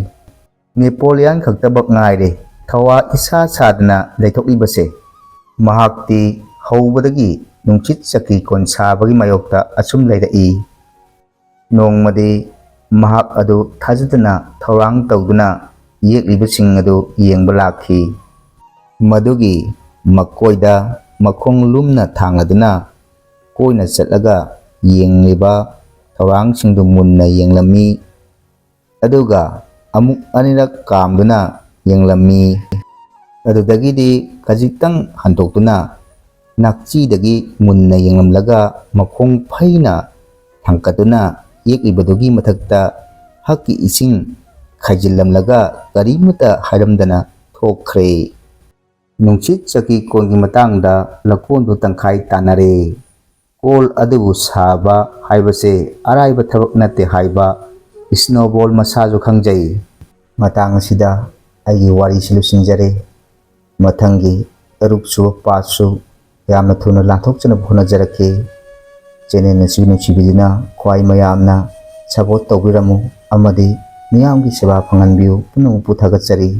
ꯅꯦꯄꯣꯂꯤꯌꯥꯟ ꯈꯛꯇꯃꯛ ꯉꯥꯏꯔꯦ ꯊꯋꯥ ꯏꯁꯥ ꯁꯥꯗꯅ ꯂꯩꯊꯣꯛꯂꯤꯕꯁꯦ꯫ ꯃꯍꯥꯛꯇꯤ ꯍꯧꯕꯗꯒꯤ ꯅꯨꯡꯁꯤꯠ ꯆꯀ꯭ꯔꯤ ꯀꯣꯟ ꯁꯥꯕꯒꯤ ꯃꯥꯌꯣꯛꯇ ꯑꯁꯨꯝ ꯂꯩꯔꯛꯏ꯫ ꯅꯣꯡꯃꯗꯤ ꯃꯍꯥꯛ ꯑꯗꯨ ꯊꯥꯖꯗꯅ ꯊꯧꯔꯥꯡ ꯇꯧꯗꯨꯅ ꯌꯦꯛꯂꯤꯕꯁꯤꯡ ꯑꯗꯨ ꯌꯦꯡꯕ ꯂꯥꯛꯈꯤ꯫ ꯃꯗꯨꯒꯤ ꯃꯀꯣꯏꯗ ꯃꯈꯣꯡ ꯂꯨꯝꯅ ꯊꯥꯡꯂꯗꯨꯅ ꯀꯣꯏꯅ ꯆꯠꯂꯒ ꯌꯦꯡꯂꯤꯕ ꯊꯧꯔꯥꯡꯁꯤꯡꯗꯨ ꯃꯨꯟꯅ ꯌꯦꯡꯂꯝꯃꯤ꯫ ꯑꯗꯨꯒ ꯑꯃꯨꯛ ꯑꯅꯤꯔꯛ ꯀꯥꯝꯗꯨꯅ ꯌꯦꯡꯂꯝꯃꯤ꯫ ꯑꯗꯨꯗꯒꯤꯗꯤ ꯈꯖꯤꯛꯇꯪ ꯍꯟꯗꯣꯛꯇꯨꯅ ꯅꯥꯛꯆꯤꯗꯒꯤ ꯃꯨꯟꯅ ꯌꯦꯡꯂꯝꯂꯒ ꯃꯈꯣꯡ ꯐꯩꯅ ꯊꯥꯡꯒꯠꯇꯨꯅ ꯌꯦꯛꯂꯤꯕꯗꯨꯒꯤ ꯃꯊꯛꯇ ꯍꯛꯀꯤ ꯏꯁꯤꯡ ꯈꯥꯏꯖꯤꯜꯂꯝꯂꯒ ꯀꯔꯤꯃꯠꯇ ꯍꯥꯏꯔꯝꯗꯅ ꯊꯣꯛꯈ꯭ꯔꯦ꯫ ꯅꯨꯡꯁꯤꯠ ꯆꯀꯤ ꯀꯣꯟꯒꯤ ꯃꯇꯥꯡꯗ ꯂꯀꯣꯟꯗꯨ ꯇꯪꯈꯥꯏ ꯇꯥꯟꯅꯔꯦ꯫ ꯀꯣꯜ ꯑꯗꯨꯕꯨ ꯁꯥꯕ ꯍꯥꯏꯕꯁꯦ ꯑꯔꯥꯏꯕ ꯊꯕꯛ ꯅꯠꯇꯦ ꯍꯥꯏꯕ ꯏꯁꯅꯣꯕꯣꯜ ꯃꯁꯥꯁꯨ ꯈꯪꯖꯩ꯫ ꯃꯇꯥꯡ ꯑꯁꯤꯗ ꯑꯩꯒꯤ ꯋꯥꯔꯤꯁꯤ ꯂꯣꯏꯁꯤꯟꯖꯔꯦ꯫ ꯃꯊꯪꯒꯤ ꯇꯔꯨꯛ ꯁꯨꯕ ꯄꯥꯔꯠꯁꯨ ꯌꯥꯝꯅ ꯊꯨꯅ ꯂꯥꯟꯊꯣꯛꯆꯅꯕ ꯍꯣꯠꯅꯖꯔꯛꯀꯦ꯫ ꯆꯦꯅꯦꯜ ꯑꯁꯤ ꯅꯨꯡꯁꯤꯕꯤꯗꯨꯅ ꯈ꯭ꯋꯥꯏ ꯃꯌꯥꯝꯅ ꯁꯄꯣꯔꯠ ꯇꯧꯕꯤꯔꯝꯃꯨ ꯑꯃꯗꯤ ꯃꯤꯌꯥꯝꯒꯤ ꯁꯦꯕꯥ ꯐꯪꯍꯟꯕꯤꯌꯨ꯫ ꯄꯨꯝꯅꯃꯛꯄꯨ ꯊꯥꯒꯠꯆꯔꯤ꯫